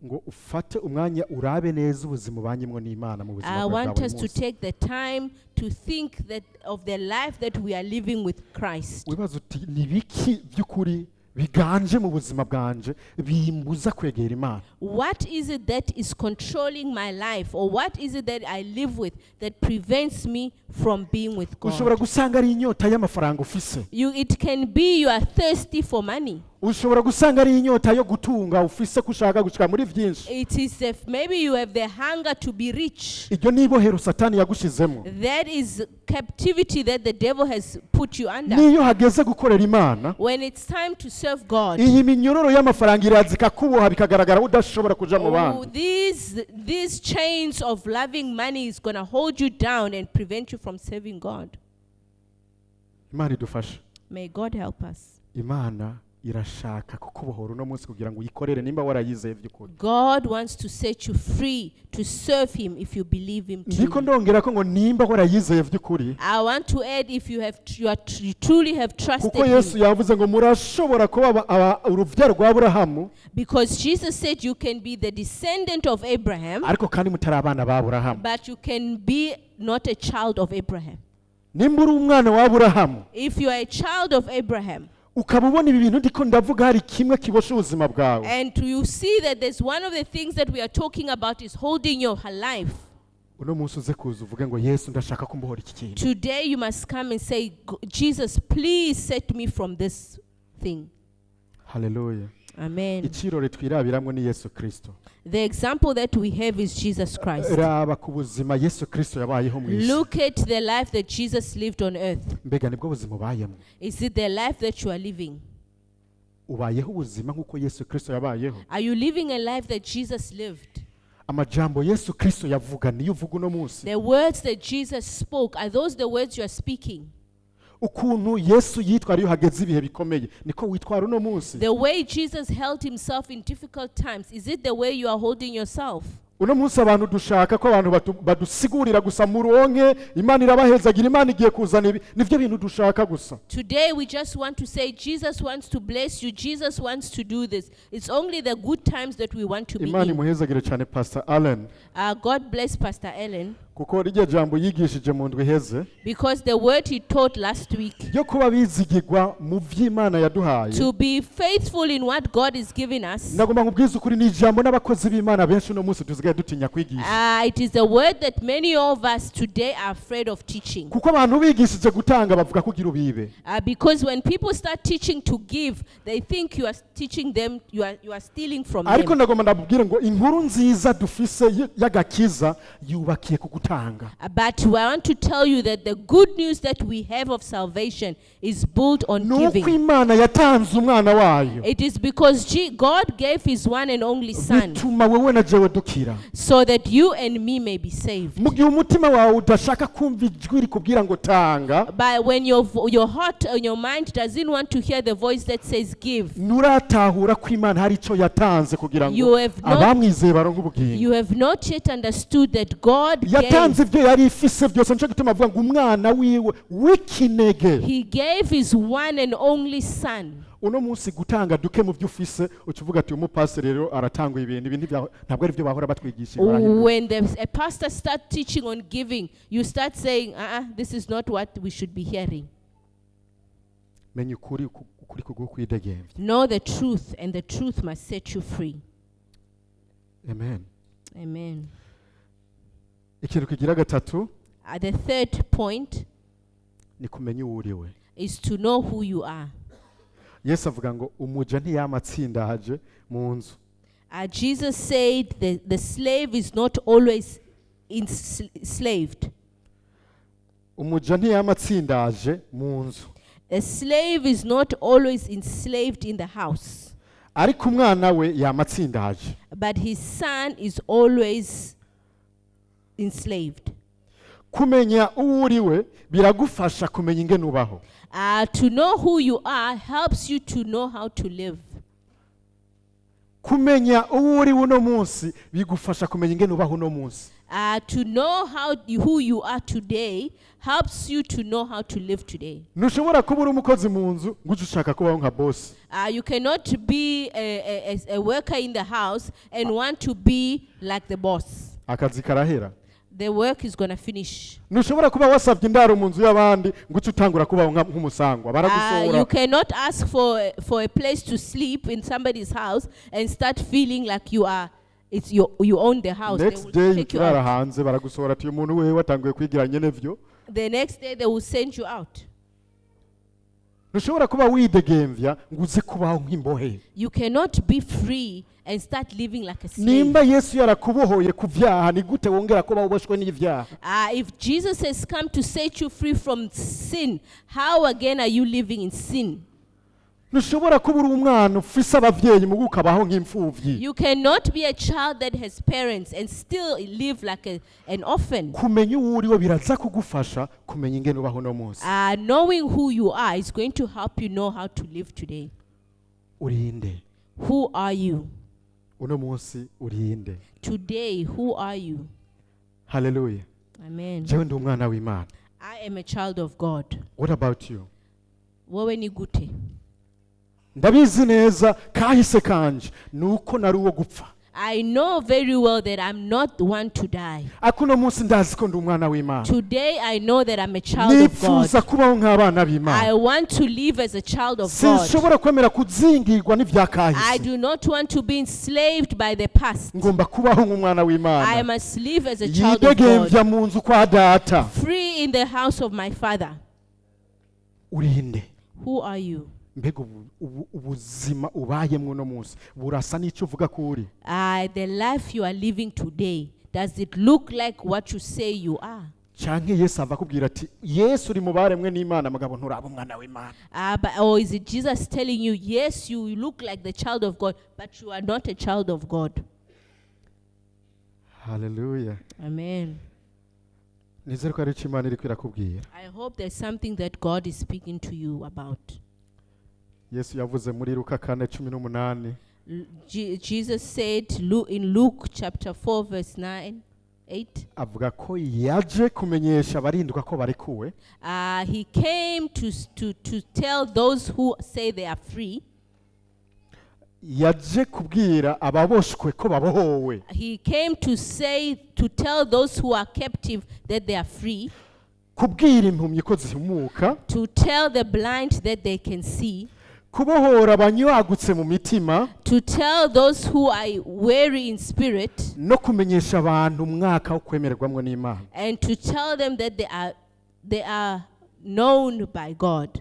Ngo ufate umwanya urabe neza ubuzima ubanyemwo n'Imana mu buzima I bwawe bwa want buri us to munsi. Take the time to think that of the life that we are living with Christ. Wibaza uti ni biki by'ukuri biganje mu buzima bwanje bimbuza kwegera Imana? What is it that is controlling my life, or what is it that I live with that prevents me from being with Ushobora God? Gusanga ari inyota y'amafaranga ufise. It can be you are thirsty for money. Ushobora gusanga ari inyota yo gutunga ufise ko ushaka gushika muri byinshi. It is if maybe you have the hunger to be rich. Iryo ni ibohero Satani yagushizemo. That is captivity that the devil has put you under. Niyo hageze gukorera Imana, When it's time to serve God, iyi minyororo y'amafaranga iraza ikakuboha bikagaragara udashobora kuja mu oh, bandi. these chains of loving money is going to hold you down and prevent you from serving God. Imana idufashe. May God help us. Imana irashaka kukubohora uno munsi kugira ngo uyikorere nimba warayizeye by'ukuri. God wants to set you free to serve Him if you believe Him Ndiko truly. ndongera ko ngo nimba warayizeye by'ukuri. I want to add if you have you, are, you truly have trusted Kuko Yesu Him. Yavuze ngo murashobora kuba urubyaro rwa Aburahamu, Because Jesus said you can be the descendant of Abraham, ariko kandi mutari abana ba Aburahamu. But you can be not a child of Abraham. Nimba uri umwana wa Aburahamu, If you are a child of Abraham, ukaba ubona ibi bintu ndiko ndavuga hari kimwe kiboshe ubuzima bwawe, and you see that there's one of the things that we are talking about is holding your life. Uno munsi uze kuza uvuge ngo Yesu ndashaka kumbohora iki kintu. Today you must come and say, "Jesus, please set me from this thing." Haleluya. Amen. Ikirore twirabiramwo ni Yesu Kristo. The example that we have is Jesus Christ. Raba ku buzima Yesu Kristo yabayeho mu isi. Look at the life that Jesus lived on earth. Mbega nibwo buzima ubayemo? Is it the life that you are living? Ubayeho ubuzima nk'uko Yesu Kristo yabayeho? Are you living a life that Jesus lived? Amajambo Yesu Kristo yavuga niyo uvuga uno munsi? The words that Jesus spoke, are those the words you are speaking? Ukuntu Yesu yitwara iyo hageze ibihe bikomeye niko witwara uno munsi? The way Jesus held himself in difficult times, is it the way you are holding yourself? Uno munsi abantu dushaka ko abantu badusigurira gusa muronke Imana irabahezagira Imana igiye kuzana ibi nivyo bintu dushaka gusa. Today we just want to say Jesus wants to bless you, Jesus wants to do this. It's only the good times that we want to be Imana in. Imuhezagire cyane Pastor Allen, God bless Pastor Ellen, kuko rirya jambo yigishije mu ndwi iheze because the word he taught last week, ryo kuba bizigirwa mu vy'Imana yaduhaye, to be faithful in what God is giving us. Nagomba nkubwize ukuri ni ijambo n'abakozi b'Imana benshi uno munsi dusigaye dutinya kwigisha. It is a word that many of us today are afraid of teaching. Kuko abantu bigishije gutanga bavuga ko ugira ubibe. Because when people start teaching to give, they think you are teaching them, you are stealing from Ariko them. ndagomba ndabubwire ngo inkuru nziza dufise y'agakiza yubakiye ku gutanga. But I want to tell you that the good news that we have of salvation is built on Ni uko giving. Imana yatanze umwana wayo, It is because God gave his one and only Son bituma wewe na jewe dukira. So that you and me may be saved. Mu gihe umutima wawe udashaka kumva ijwi rikubwira ngo tanga, But when your heart and your mind doesn't want to hear the voice that says give, nturatahura ko Imana hari icyo yatanze kugira ngo You have not- abamwizeye baronke ubugingo. You have not yet understood that God gave. Yatanze ibyo yari ifise byose nicyo gituma avuga ngo umwana wiwe w'ikinege. He gave his one and only Son. Uno munsi gutanga duke mu byo ufise uca uvuga ati umupasiteri rero aratanga ibintu ibi ntabwo ari byo bahora batwigisha barahinduye. When a pastor starts teaching on giving, you start saying, uh-uh, this is not what we should be hearing. Menya ukuri ukuri kuguha kwidegembya. Know the truth, and the truth must set you free. Amen. Amen. Ikintu kigira gatatu The third point ni kumenya uwo uriwe. Is to know who you are. Yesu avuga ngo umuja ntiyama atsindaje mu nzu. Jesus said the slave is not always enslaved. Umuja ntiyama atsindaje mu nzu. A slave is not always enslaved in the house, Ariko umwana we yama atsindaje. But his son is always enslaved. Kumenya uwo uri we biragufasha kumenya ingene ubaho. To know who you are helps you to know how to live. Kumenya uwo uri we uno munsi bigufasha kumenya ingene ubaho uno munsi. To know who you are today helps you to know how to live today. Ntushobora kuba uri umukozi mu nzu ngo uje ushaka kubaho nka bosi. You cannot be a worker in the house and want to be like the boss. Akazi karahera. The work is going to finish. Ntushobora kuba wasabye indaro mu nzu y'abandi ngo uce utangura kubaho nk'umusangwa. Baragusohora. You cannot ask for a place to sleep in somebody's house and start feeling like you are it's your, you own the house. They Next will day take you uturara out. Hanze baragusohora ati uyu muntu wewe watanguye kwigira nyene vyo. The next day they will send you out. Ntushobora kuba widegemvya ngo uze kubaho nk'imbohe. You cannot be free and start living like a slave. Nimba Yesu yarakubohoye ku vyaha ni gute wongera kuba uboshwe n'ivyaha? If Jesus has come to set you free from sin, how again are you living in sin? Ntushobora kuba uri umwana ufise abavyeyi mugu ukabaho nk'imfuvyi. You cannot be a child that has parents and still live like an orphan. Kumenya uwo uriwe biraza kugufasha kumenya ingene ubaho uno munsi. Knowing who you are is going to help you know how to live today. Urinde? Who are you? Uno munsi urinde? Today, who are you? Haleluya. Amen. Jewe ndi umwana w'Imana. I am a child of God. What about you? Wewe ni gute? Ndabizi neza kahise kanje nuko nari uwo gupfa. I know very well that I'm not the one to die. Ariko uno munsi ndazi ko ndi umwana w'Imana. Today, I know that I'm a child of God. Nifuza kubaho nk'abana b'Imana. I want to live as a child of God. Sinshobora kwemera kuzingirwa I n'ibyakahise. Do not want to be enslaved by the past. Ngomba kubaho nk'umwana I w'Imana must live as a child of God, yidegemvya mu nzu kwa data. Free in the house of my father. Urinde? Who are you? Mbega ubuzima ubayemwo uno munsi burasa n'icyo uvuga ko uri? The life you are living today, does it look like what you say you are? Canke Yesu ava akubwira ati Yesu uri mu baremwe n'Imana mugabo nturaba umwana w'Imana. Or is it Jesus telling you, yes, you look like the child of God, but you are not a child of God? Haleluya. Amen. Nizere ko ari icyo Imana iriko irakubwira. I hope there's something that God is speaking to you about. Yesu yavuze muri Luka 4:18. Jesus said in Luke chapter 4, verse 9, 8, Avuga ko yaje kumenyesha abarindwa ko barekuwe. He came to tell those who say they are free. Yaje kubwira ababoshwe ko babohowe. He came to tell those who are captive that they are free, Kubwira impumyi ko zihumuka. To tell the blind that they can see, Kubohora abanywagutse mu mitima. To tell those who are weary in spirit, No kumenyesha abantu umwaka wo kwemererwamwo n'Imana. And to tell them that they are known by God.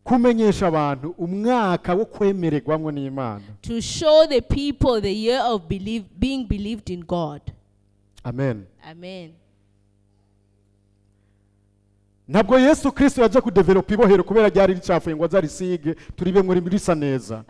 Kumenyesha abantu umwaka wo kwemererwamwo n'Imana. To show the people the year of being believed in God. Amen. Amen. Ntabwo Yesu Kristo yaje kudevelopa ibohero kubera ryari ricafuye ngo azarisige turibemwo risa neza.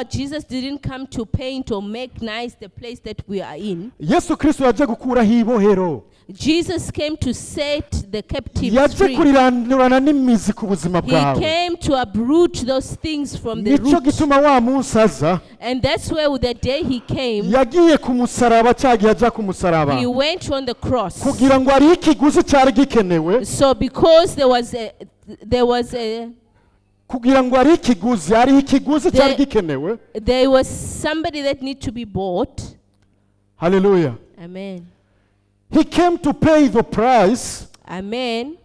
Jesus didn't come to paint or make nice the place that we are in. Yesu Kristo yaje gukuraho ibohero. Jesus came to set the captives Yaje free. kurirandurana n'imizi ku buzima He bwawe. Came to uproot those things from the Nicyo root. gituma wa munsi aza And that's where the day he came, yagiye ku musaraba cyagiye aja ku musaraba he went on the cross. Kugira ngo ariho ikiguzi cyari gikenewe. So because there was a Kugira ngo ariho ikiguzi hariho ikiguzi cyari gikenewe. There was somebody that need to be bought. Haleluya. Amen. He came to pay the price. Amen.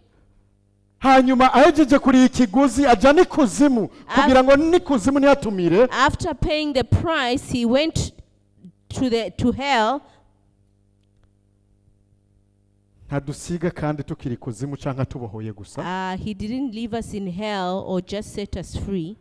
Hanyuma ahejeje kuriha ikiguzi aja n'ikuzimu kugira ngo n'ikuzimu ntiyatumire. After paying the price, he went to hell. Ntadusiga kandi tukiri ikuzimu cyangwa tubohoye gusa. He didn't leave us in hell or just set us free.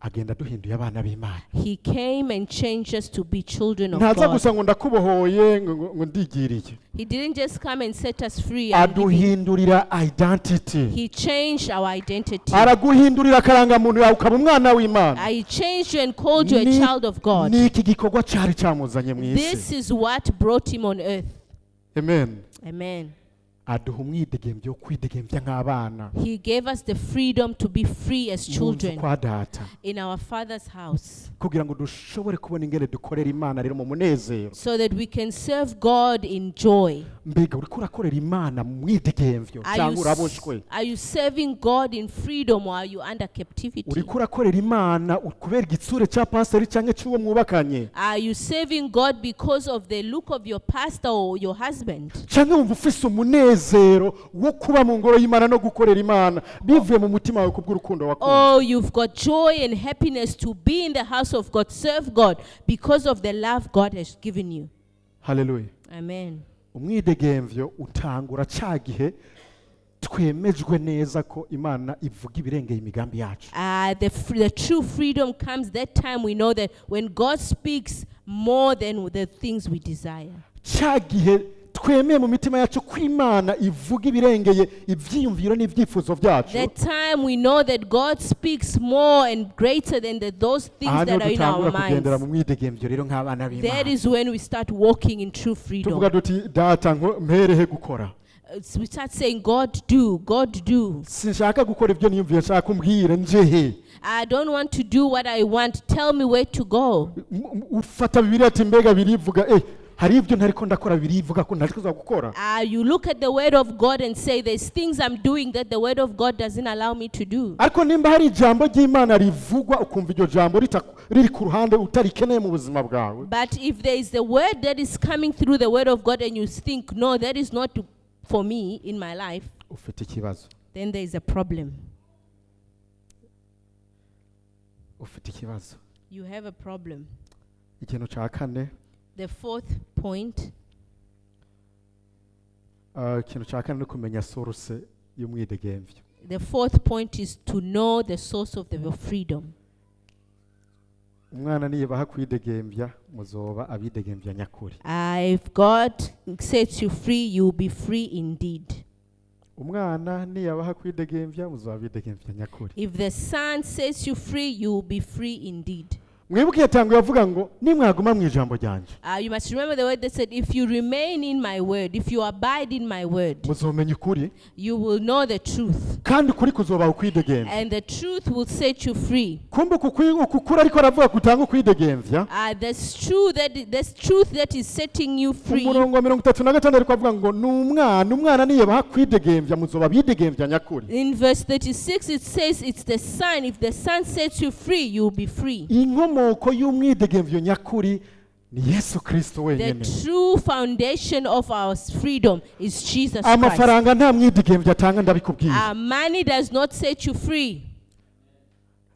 Agenda aduhinduye abana b'Imana. He came and changed us to be children of Ntaza God. Gusa ngo ndakubohoye ngo ngo ndigiriye. He didn't just come and set us free and leave it. Aduhindurira identity. He changed our identity. Araguhindurira akarangamuntu yawe ukaba umwana w'Imana. He changed you and called you a child of God. Ni iki gikorwa cyari cyamuzanye mu isi. This is what brought him on earth. Amen. Amen. Aduha umwidegembyo wo kwidegembya nk'abana He gave us the freedom to be free as mu nzu children kwa data in our Father's house kugira ngo dushobore kubona ingene dukorera Imana rero mu munezero. So that we can serve God in joy. Mbega uriko urakorera Imana mu mwidegemvyo Are cyangwa you, uraboshwe? Are you serving God in freedom or are you under captivity? Uriko urakorera Imana kubera igitsure cya pasiteri cyangwa cy'uwo mwubakanye? Are you serving God because of the look of your pastor or your husband? Cyangwa wumva ufise umunezero wo kuba mu ngoro y'Imana no gukorera Imana bivuye mu mutima wawe kubw'urukundo wakunze? Oh, you've got joy and happiness to be in the house of God, serve God because of the love God has given you. Haleluya. Amen. Umwidegemvyo utangura cya gihe twemejwe neza ko Imana ivuga ibirengeye imigambi yacu. The true freedom comes that time we know that when God speaks more than the things we desire. Cya gihe twemeye mu mitima yacu ko Imana ivuga ibirengeye ibyiyumviro n'ibyifuzo byacu. That time we know that God speaks more and greater than those things Aha niho that are in our dutangura kugendera minds. mu mwidegemvyo rero nk'abana That b'Imana. is when we start walking in true freedom. Tuvuga duti data ngo mperehe gukora. We start saying, "God do, God do." Sinshaka gukora ibyo niyumviye nshaka umbwire njehe. I don't want to do what I want. Tell me where to go. Ufata Bibiliya ati mbega birivuga eh hari ibyo ntariko ndakora birivuga ko ntariko gukora. You look at the word of God and say, "There's things I'm doing that the word of God doesn't allow me to do." Ariko nimba hari ijambo ry'Imana rivugwa ukumva iryo jambo riri ku ruhande utarikeneye mu buzima bwawe. But if there is the word that is coming through the word of God and you think, "No, that is not for me in my life," Ufite ikibazo. Then there is a problem. Ufite ikibazo. You have a problem. Ikintu cya kane. The fourth point. Ikintu cya kane ni ukumenya source y'umwidegemvyo. The fourth point is to know the source of the freedom. Umwana niyibaha kwidegembya muzoba abidegembya nyakuri. If God sets you free, you will be free indeed. Umwana niyabaha kwidegembya muzoba abidegembya nyakuri. If the Son sets you free, you will be free indeed. Mwibuke yatanguye avuga ngo nimwaguma mu ijambo ryanjye You must remember the word that said, "If you remain in my word, if you abide in my word, muzomenya ukuri you will know the truth, kandi ukuri kuzobaha ukwidegembya. And the truth will set you free." Kumbe uku kuri ariko aravuga kutanga ukwidegembya. There's truth that is setting you free. Umurongo wa 36 ariko avuga ngo ni umwana umwana niyabaha kwidegembya muzoba abidegembya nyakuri. In verse 36, it says, "It's the Son. If the Son sets you free, you will be free." Inkomoko y'umwidegemvyo nyakuri ni Yesu Kristo The wenyine. True foundation of our freedom is Jesus Christ. Amafaranga nta mwidegemvyo atanga ndabikubwiye. Money does not set you free.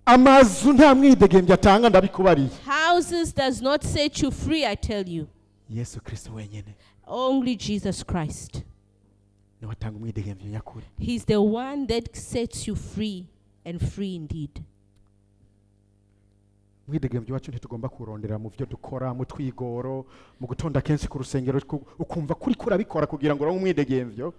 Amazu nta mwidegemvyo atanga ndabikubariye. Houses does not set you free, I tell you. Yesu Kristo wenyine Only Jesus Christ. niwe atanga umwidegemvyo nyakuri. He's the one that sets you free and free indeed. Umwidegemvyo wacu ntitugomba kurondera mu byo dukora mu twigoro mu gutonda kenshi ku rusengero ukumva kuri kurabikora kugira ngo uronke umwidegemvyo.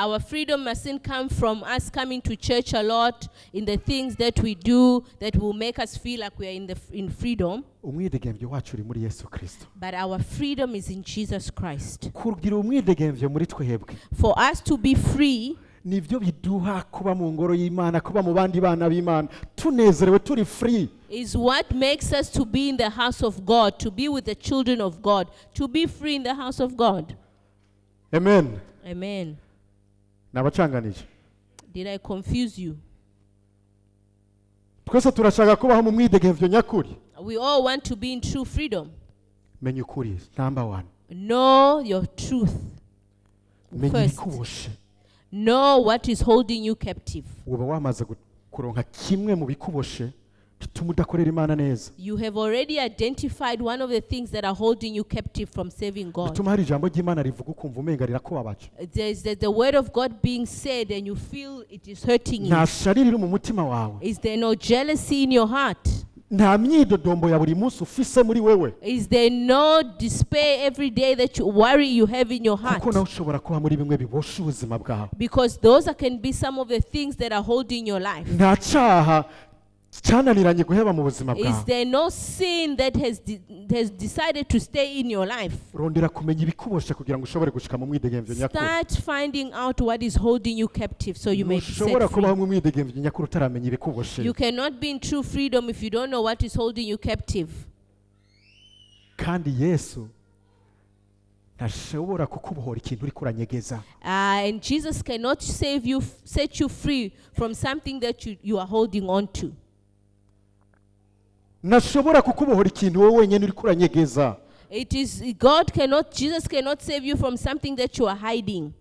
Our freedom mustn't come from us coming to church a lot, in the things that we do that will make us feel like we are in freedom. Umwidegemvyo wacu uri muri Yesu Kristo. But our freedom is in Jesus Christ. Kugira umwidegemvyo muri twebwe For us to be free, nibyo biduha kuba mu ngoro y'Imana kuba mu bandi bana b'Imana tunezerewe turi free. Is what makes us to be in the house of God, to be with the children of God, to be free in the house of God. Amen. Amen. Nabacanganije? Did I confuse you? Twese turashaka kubaho mu mwidegemvyo nyakuri. We all want to be in true freedom. Menya ukuri number one. Know your truth. Menya First, ibikuboshe. Know what is holding you captive. Uba wamaze kuronka kimwe mu bikuboshe bituma udakorera Imana neza. You have already identified one of the things that are holding you captive from serving God. Bituma hari ijambo ry'Imana rivuga ukumva umenga rirakubabaje. There's the word of God being said and you feel it is hurting you. Nta shari riri mu mutima wawe. Is there no jealousy in your heart? Nta myidodombo ya buri munsi ufise muri wewe? Is there no despair every day that you worry you have in your heart? Kuko nawe ushobora kuba muri bimwe bibosha ubuzima bwawe. Because those can be some of the things that are holding your life. Nta cyaha cyananiranye guheba mu buzima Is bwawe? there no sin that has decided to stay in your life? Rondera kumenya ibikubosha kugira ngo ushobore gushika mu mwidegemvyo nyakuri. Start finding out what is holding you captive so you may be set Ntushobora free. kubaho mu mwidegemvyo nyakuri utaramenya ibikuboshe. You cannot be in true freedom if you don't know what is holding you captive. Kandi Yesu ntashobora kukubohora ikintu uriko uranyegeza. And Jesus cannot save you, set you free from something that you are holding on to. Ntashobora kukubohora ikintu wowe wenyine uriko uranyegeza. It is God cannot, Jesus cannot save you from something that you are hiding.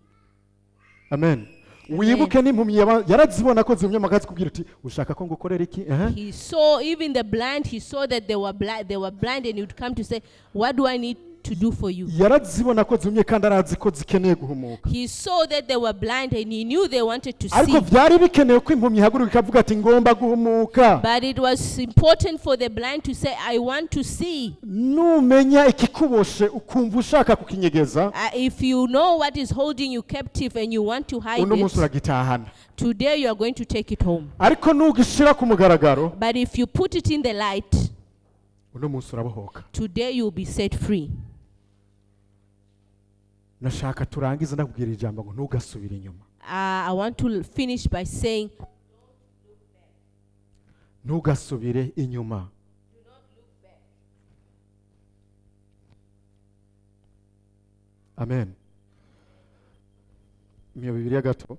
Amen. Wibuke n'impumyi yarazibona ko zihumye amagazi kubwira uti ushaka ko ngukorera iki? Ehe. He saw even the blind, he saw that they were blind, they were blind, and he would come to say, "What do I need to do for you?" Yarazibona ko zihumye kandi arazi ko zikeneye guhumuka. He saw that they were blind and he knew they wanted to Ariko see. byari bikenewe ko impumyi ihaguruka ikavuga ati ngomba guhumuka. But it was important for the blind to say, "I want to see." Numenya ikikuboshe ukumva ushaka kukinyegeza, If you know what is holding you captive and you want to hide uno munsi it, uragitahana. Today you are going to take it home. Ariko nugishira ku mugaragaro, But if you put it in the light, uno munsi urabohoka. Today you'll be set free. Nashaka turangize ndakubwira ijambo ngo ntugasubire inyuma. I want to finish by saying, Ntugasubire inyuma. Amen. Miyo Bibiliya gato.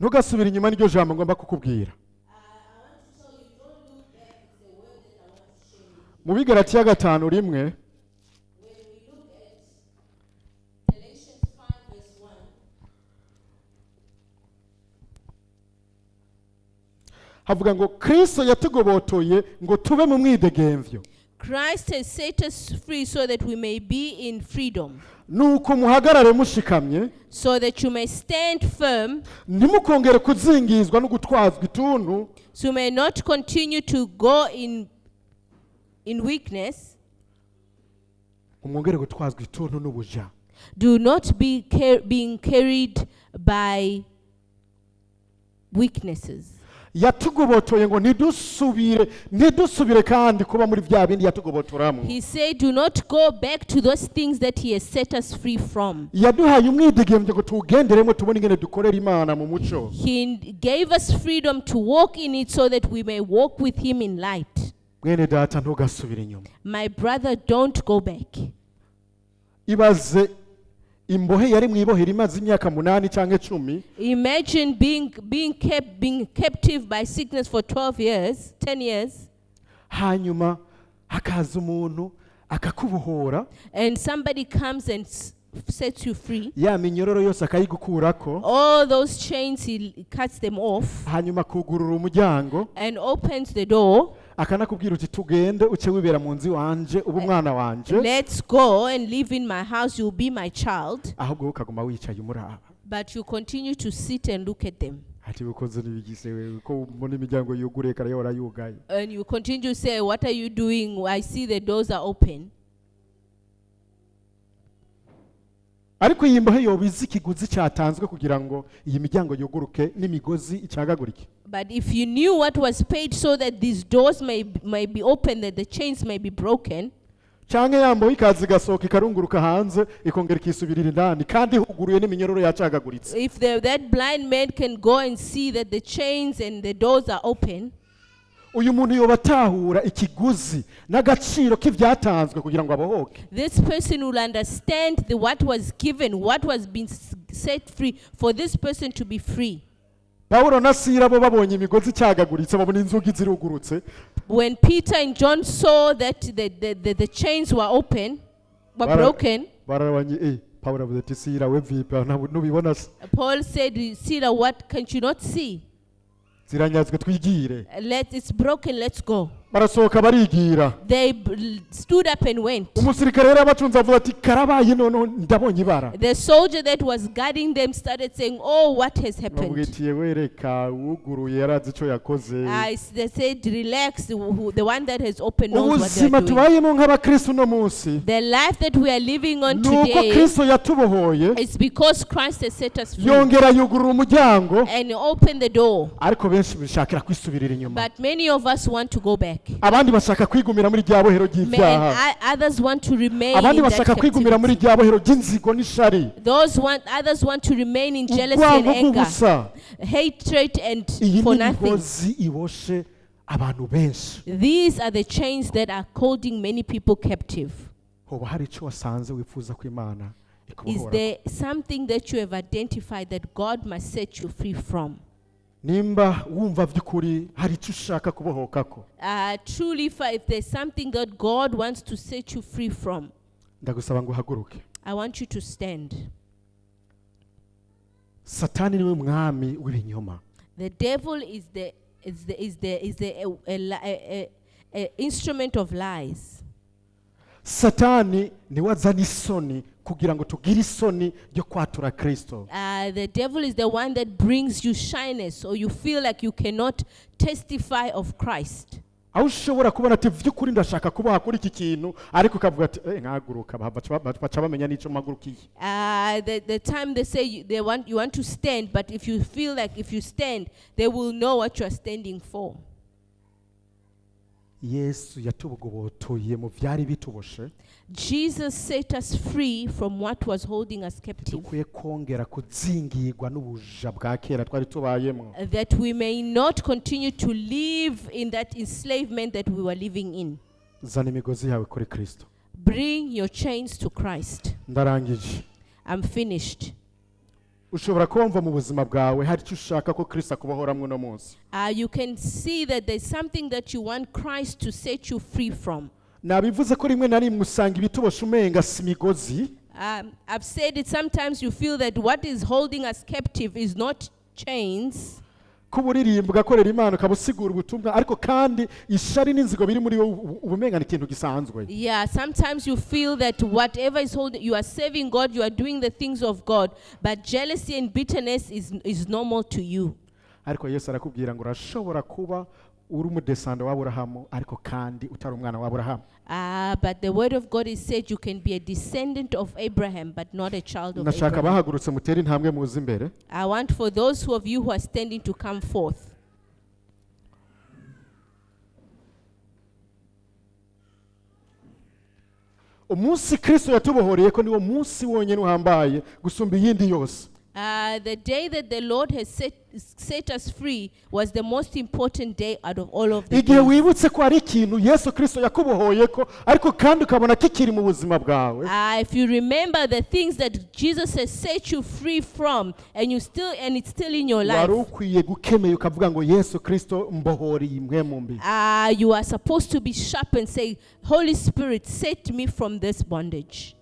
Ntugasubire inyuma niryo jambo ngomba kukubwira. Mu Bigalatiya 5:1, havuga ngo Kristo yatugobotoye ngo tube mu mwidegemvyo. Christ has set us free so that we may be in freedom, Nuko muhagarare mushikamye, so that you may stand firm, ntimukongere kuzingizwa no gutwazwa ituntu, so you may not continue to go in weakness. Mwongere gutwazwa ituntu n'ubuja. Do not be being carried by weaknesses. Yatugobotoye ngo ntidusubire kandi kuba muri bya bindi yatugobotoramo. He said, "Do not go back to those things that he has set us free from." Yaduhaye umwidegemvyo ngo tuwugenderemo tubone ingene dukorera Imana mu muco. He gave us freedom to walk in it so that we may walk with him in light. Mwene data, ntugasubire inyuma. My brother, don't go back. Ibaze imbohe yari mu ibohero imaze imyaka 8 cyangwa 10. Imagine being captive by sickness for 12 years, 10 years, Hanyuma hakaza umuntu akakubohora, and somebody comes and sets you free. Ya minyororo yose akayigukurako, All those chains, he cuts them off hanyuma akugurura umuryango, and opens the door. Akanakubwira uti tugende uce wibera mu nzu iwanje ube umwana wanje. "Let's go and live in my house. You'll be my child." Ahubwo wowe ukaguma wicaye umuraba. But you continue to sit and look at them. Ati ukoze n'ibigise wewe ko mbona imiryango yuguruye kare yahora yugaye. And you continue to say, "What are you doing? I see the doors are open." Ariko iyi mbohe yoba izi ikiguzi cyatanzwe kugira ngo iyi miryango yuguruke n'imigozi icagagurike. But if you knew what was paid so that these doors may be open, that the chains may be broken, Canke ya mbohe ikaza igasohoka ikarunguruka hanze ikongera ikisubirira indani kandi ihuguruye n'iminyururu yacagaguritse. If that blind man can go and see that the chains and the doors are open, Uyu muntu yoba atahura ikiguzi n'agaciro k'ivyatanzwe kugira ngo abohoke. This person will understand what was given, what was being set free for this person to be free. Pawulo na Sila bo babonye imigozi icagaguritse babona inzugi zirugurutse. When Peter and John saw that the chains were open, were broken, Barabanye, Pawulo avuze ati Sila we vipi nubibona se? Paul said, "Sila, what can't you not see? Ziranyazwe twigire. It's broken, let's go." Barasohoka barigira. They stood up and went. Umusirikare yari abacunze avuga ati karabaye noneho ndabonye ibara. The soldier that was guarding them started saying, "Oh, what has Bavuga happened?" iti yewe reka wuguruye yarazi icyo yakoze. They said, "Relax, the one that has opened knows what they Ubuzima are doing." tubayemo nk'abakristo uno munsi The life that we are living on ni uko today Kristo yatubohoye is because Christ has set us free yongera yugurura umuryango and opened the door. Ariko benshi bishakira kwisubirira inyuma. But many of us want to go back. Abandi bashaka kwigumira muri rya bohero ry'ibyaha. And others want to remain Abandi in that bashaka kwigumira muri captivity. rya bohero ry'inzigo n'ishari. Those want others want to remain in jealousy and Urwango anger, rw'ubusa. Hatred and Iyi for ni nothing. imigozi iboshe abantu benshi. These are the chains that are holding many people captive. Hoba hari icyo wasanze wifuza ko Imana Is ikubohora? there something that you have identified that God must set you free from? Nimba wumva by'ukuri hari icyo ushaka kubohokako, Truly, if there's something that God wants to set you free from, ndagusaba ngo uhaguruke. I want you to stand. Satani niwe mwami w'ibinyoma. The devil is the a instrument of lies. Satani niwe azana isoni kugira ngo tugire isoni ryo kwatura Kristo. The devil is the one that brings you shyness, or you feel like you cannot testify of Christ. Aho ushobora kubona ati by'ukuri ndashaka kuboha kuri iki kintu ariko ukavuga ati eh, nkahaguruka baca bamenya n'icyo mpagurukiye. The time they say you want to stand, but if you feel like if you stand, they will know what you are standing for. Yesu yatubogobotoye mu byari bituboshe. Jesus set us free from what was holding us captive, Dukwiye kongera kuzingirwa n'ubuja bwa kera twari tubayemo. That we may not continue to live in that enslavement that we were living in. Zana imigozi yawe kuri Kristo. Bring your chains to Christ. Ndarangije. I'm finished. Ushobora kumva mu buzima bwawe hari icyo ushaka ko Kristo akubohoramwo uno munsi. You can see that there's something that you want Christ to set you free from. Nabivuze ko rimwe na rimwe usanga ibituboshe umenga si imigozi. I've said it, sometimes you feel that what is holding us captive is not chains. Kuba uririmba ugakorera Imana ukaba usigura ubutumwa ariko kandi ishari n'inzigo biri muri wowe uba umenga ni ikintu gisanzwe. Yeah, sometimes you feel that whatever is holding, you are serving God, you are doing the things of God, but jealousy and bitterness is normal to you. Ariko Yesu arakubwira ngo urashobora kuba uri umudescendant w'Aburahamu ariko kandi utari umwana w'Aburahamu. But the word of God is said you can be a descendant of Abraham, but not a child of Ndashaka Abraham. bahagurutse mutere intambwe muze imbere. I want for those who of you who are standing to come forth. Umunsi Kristo yatubohoreye ko niwo munsi wonyine uhambaye gusumba iyindi yose. The day that the Lord has set us free was the most important day out of all of the Igihe days. Wibutse ko hari ikintu Yesu Kristo yakubohoye ko ariko kandi ukabona kikiri mu buzima bwawe, If you remember the things that Jesus has set you free from, and it's still in your wari life, ukwiye gukemeye ukavuga ngo Yesu Kristo mbohoreye impwemu mbi. You are supposed to be sharp and say, "Holy Spirit, set me from this bondage."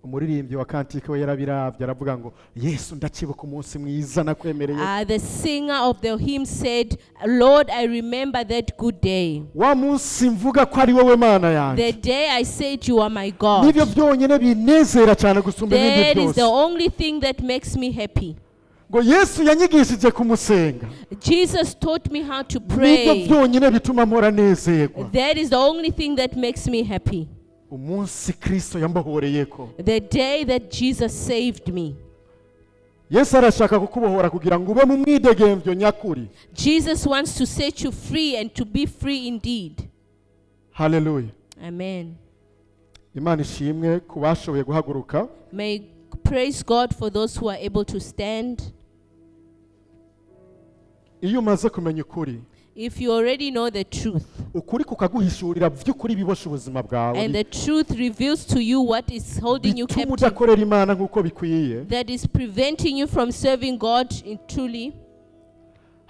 Umuririmbyi wa cantique we yarabiravye aravuga ngo Yesu ndacibuka umunsi mwiza nakwemereye. The singer of the hymn said, "Lord, I remember that good day. Wa munsi mvuga ko ari wowe Mana yanjye. The day I said you are my God." Nibyo byonyine binezera cyane gusumba ibindi That is the byose. Only thing that makes me happy. Ngo Yesu yanyigishije kumusenga. Jesus taught me how to Nibyo pray. Byonyine bituma mpora nezerwa. That is the only thing that makes me happy. Umunsi Kristo yambohoreyeko. The day that Jesus saved me. Yesu arashaka kukubohora kugira ngo ube mu mwidegemvyo nyakuri. Jesus wants to set you free and to be free indeed. Haleluya. Amen. Imana ishimwe ku bashoboye guhaguruka. May praise God for those who are able to stand. Iyo umaze kumenya ukuri, If you already know the truth, ukuri kukaguhishurira by'ukuri bibosha ubuzima bwawe and the truth reveals to you what is holding you bituma captive, udakorera Imana nk'uko bikwiye, that is preventing you from serving God in truly,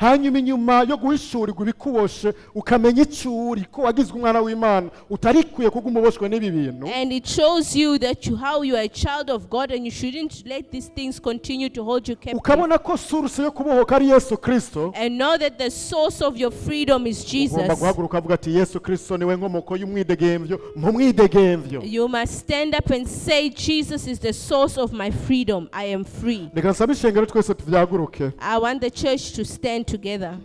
Hanyuma inyuma yo guhishurirwa ibikuboshe, ukamenya icyo uri, ko wagizwe umwana w'Imana, utarikwiye kuguma uboshwe n'ibi bintu. And it shows you how you are a child of God and you shouldn't let these things continue to hold you captive. Ukabona ko source yo kubohoka ari Yesu Kirisito. And know that the source of your freedom is Ugomba Jesus. guhaguruka ukavuga ati: "Yesu Kirisito niwe nkomoko y'umwidegemvyo, mpa umwidegemvyo." You must stand up and say, "Jesus is the source of my freedom. I am free." Reka nsabe ishengero twese tuvyaguruke. I want the church to stand together.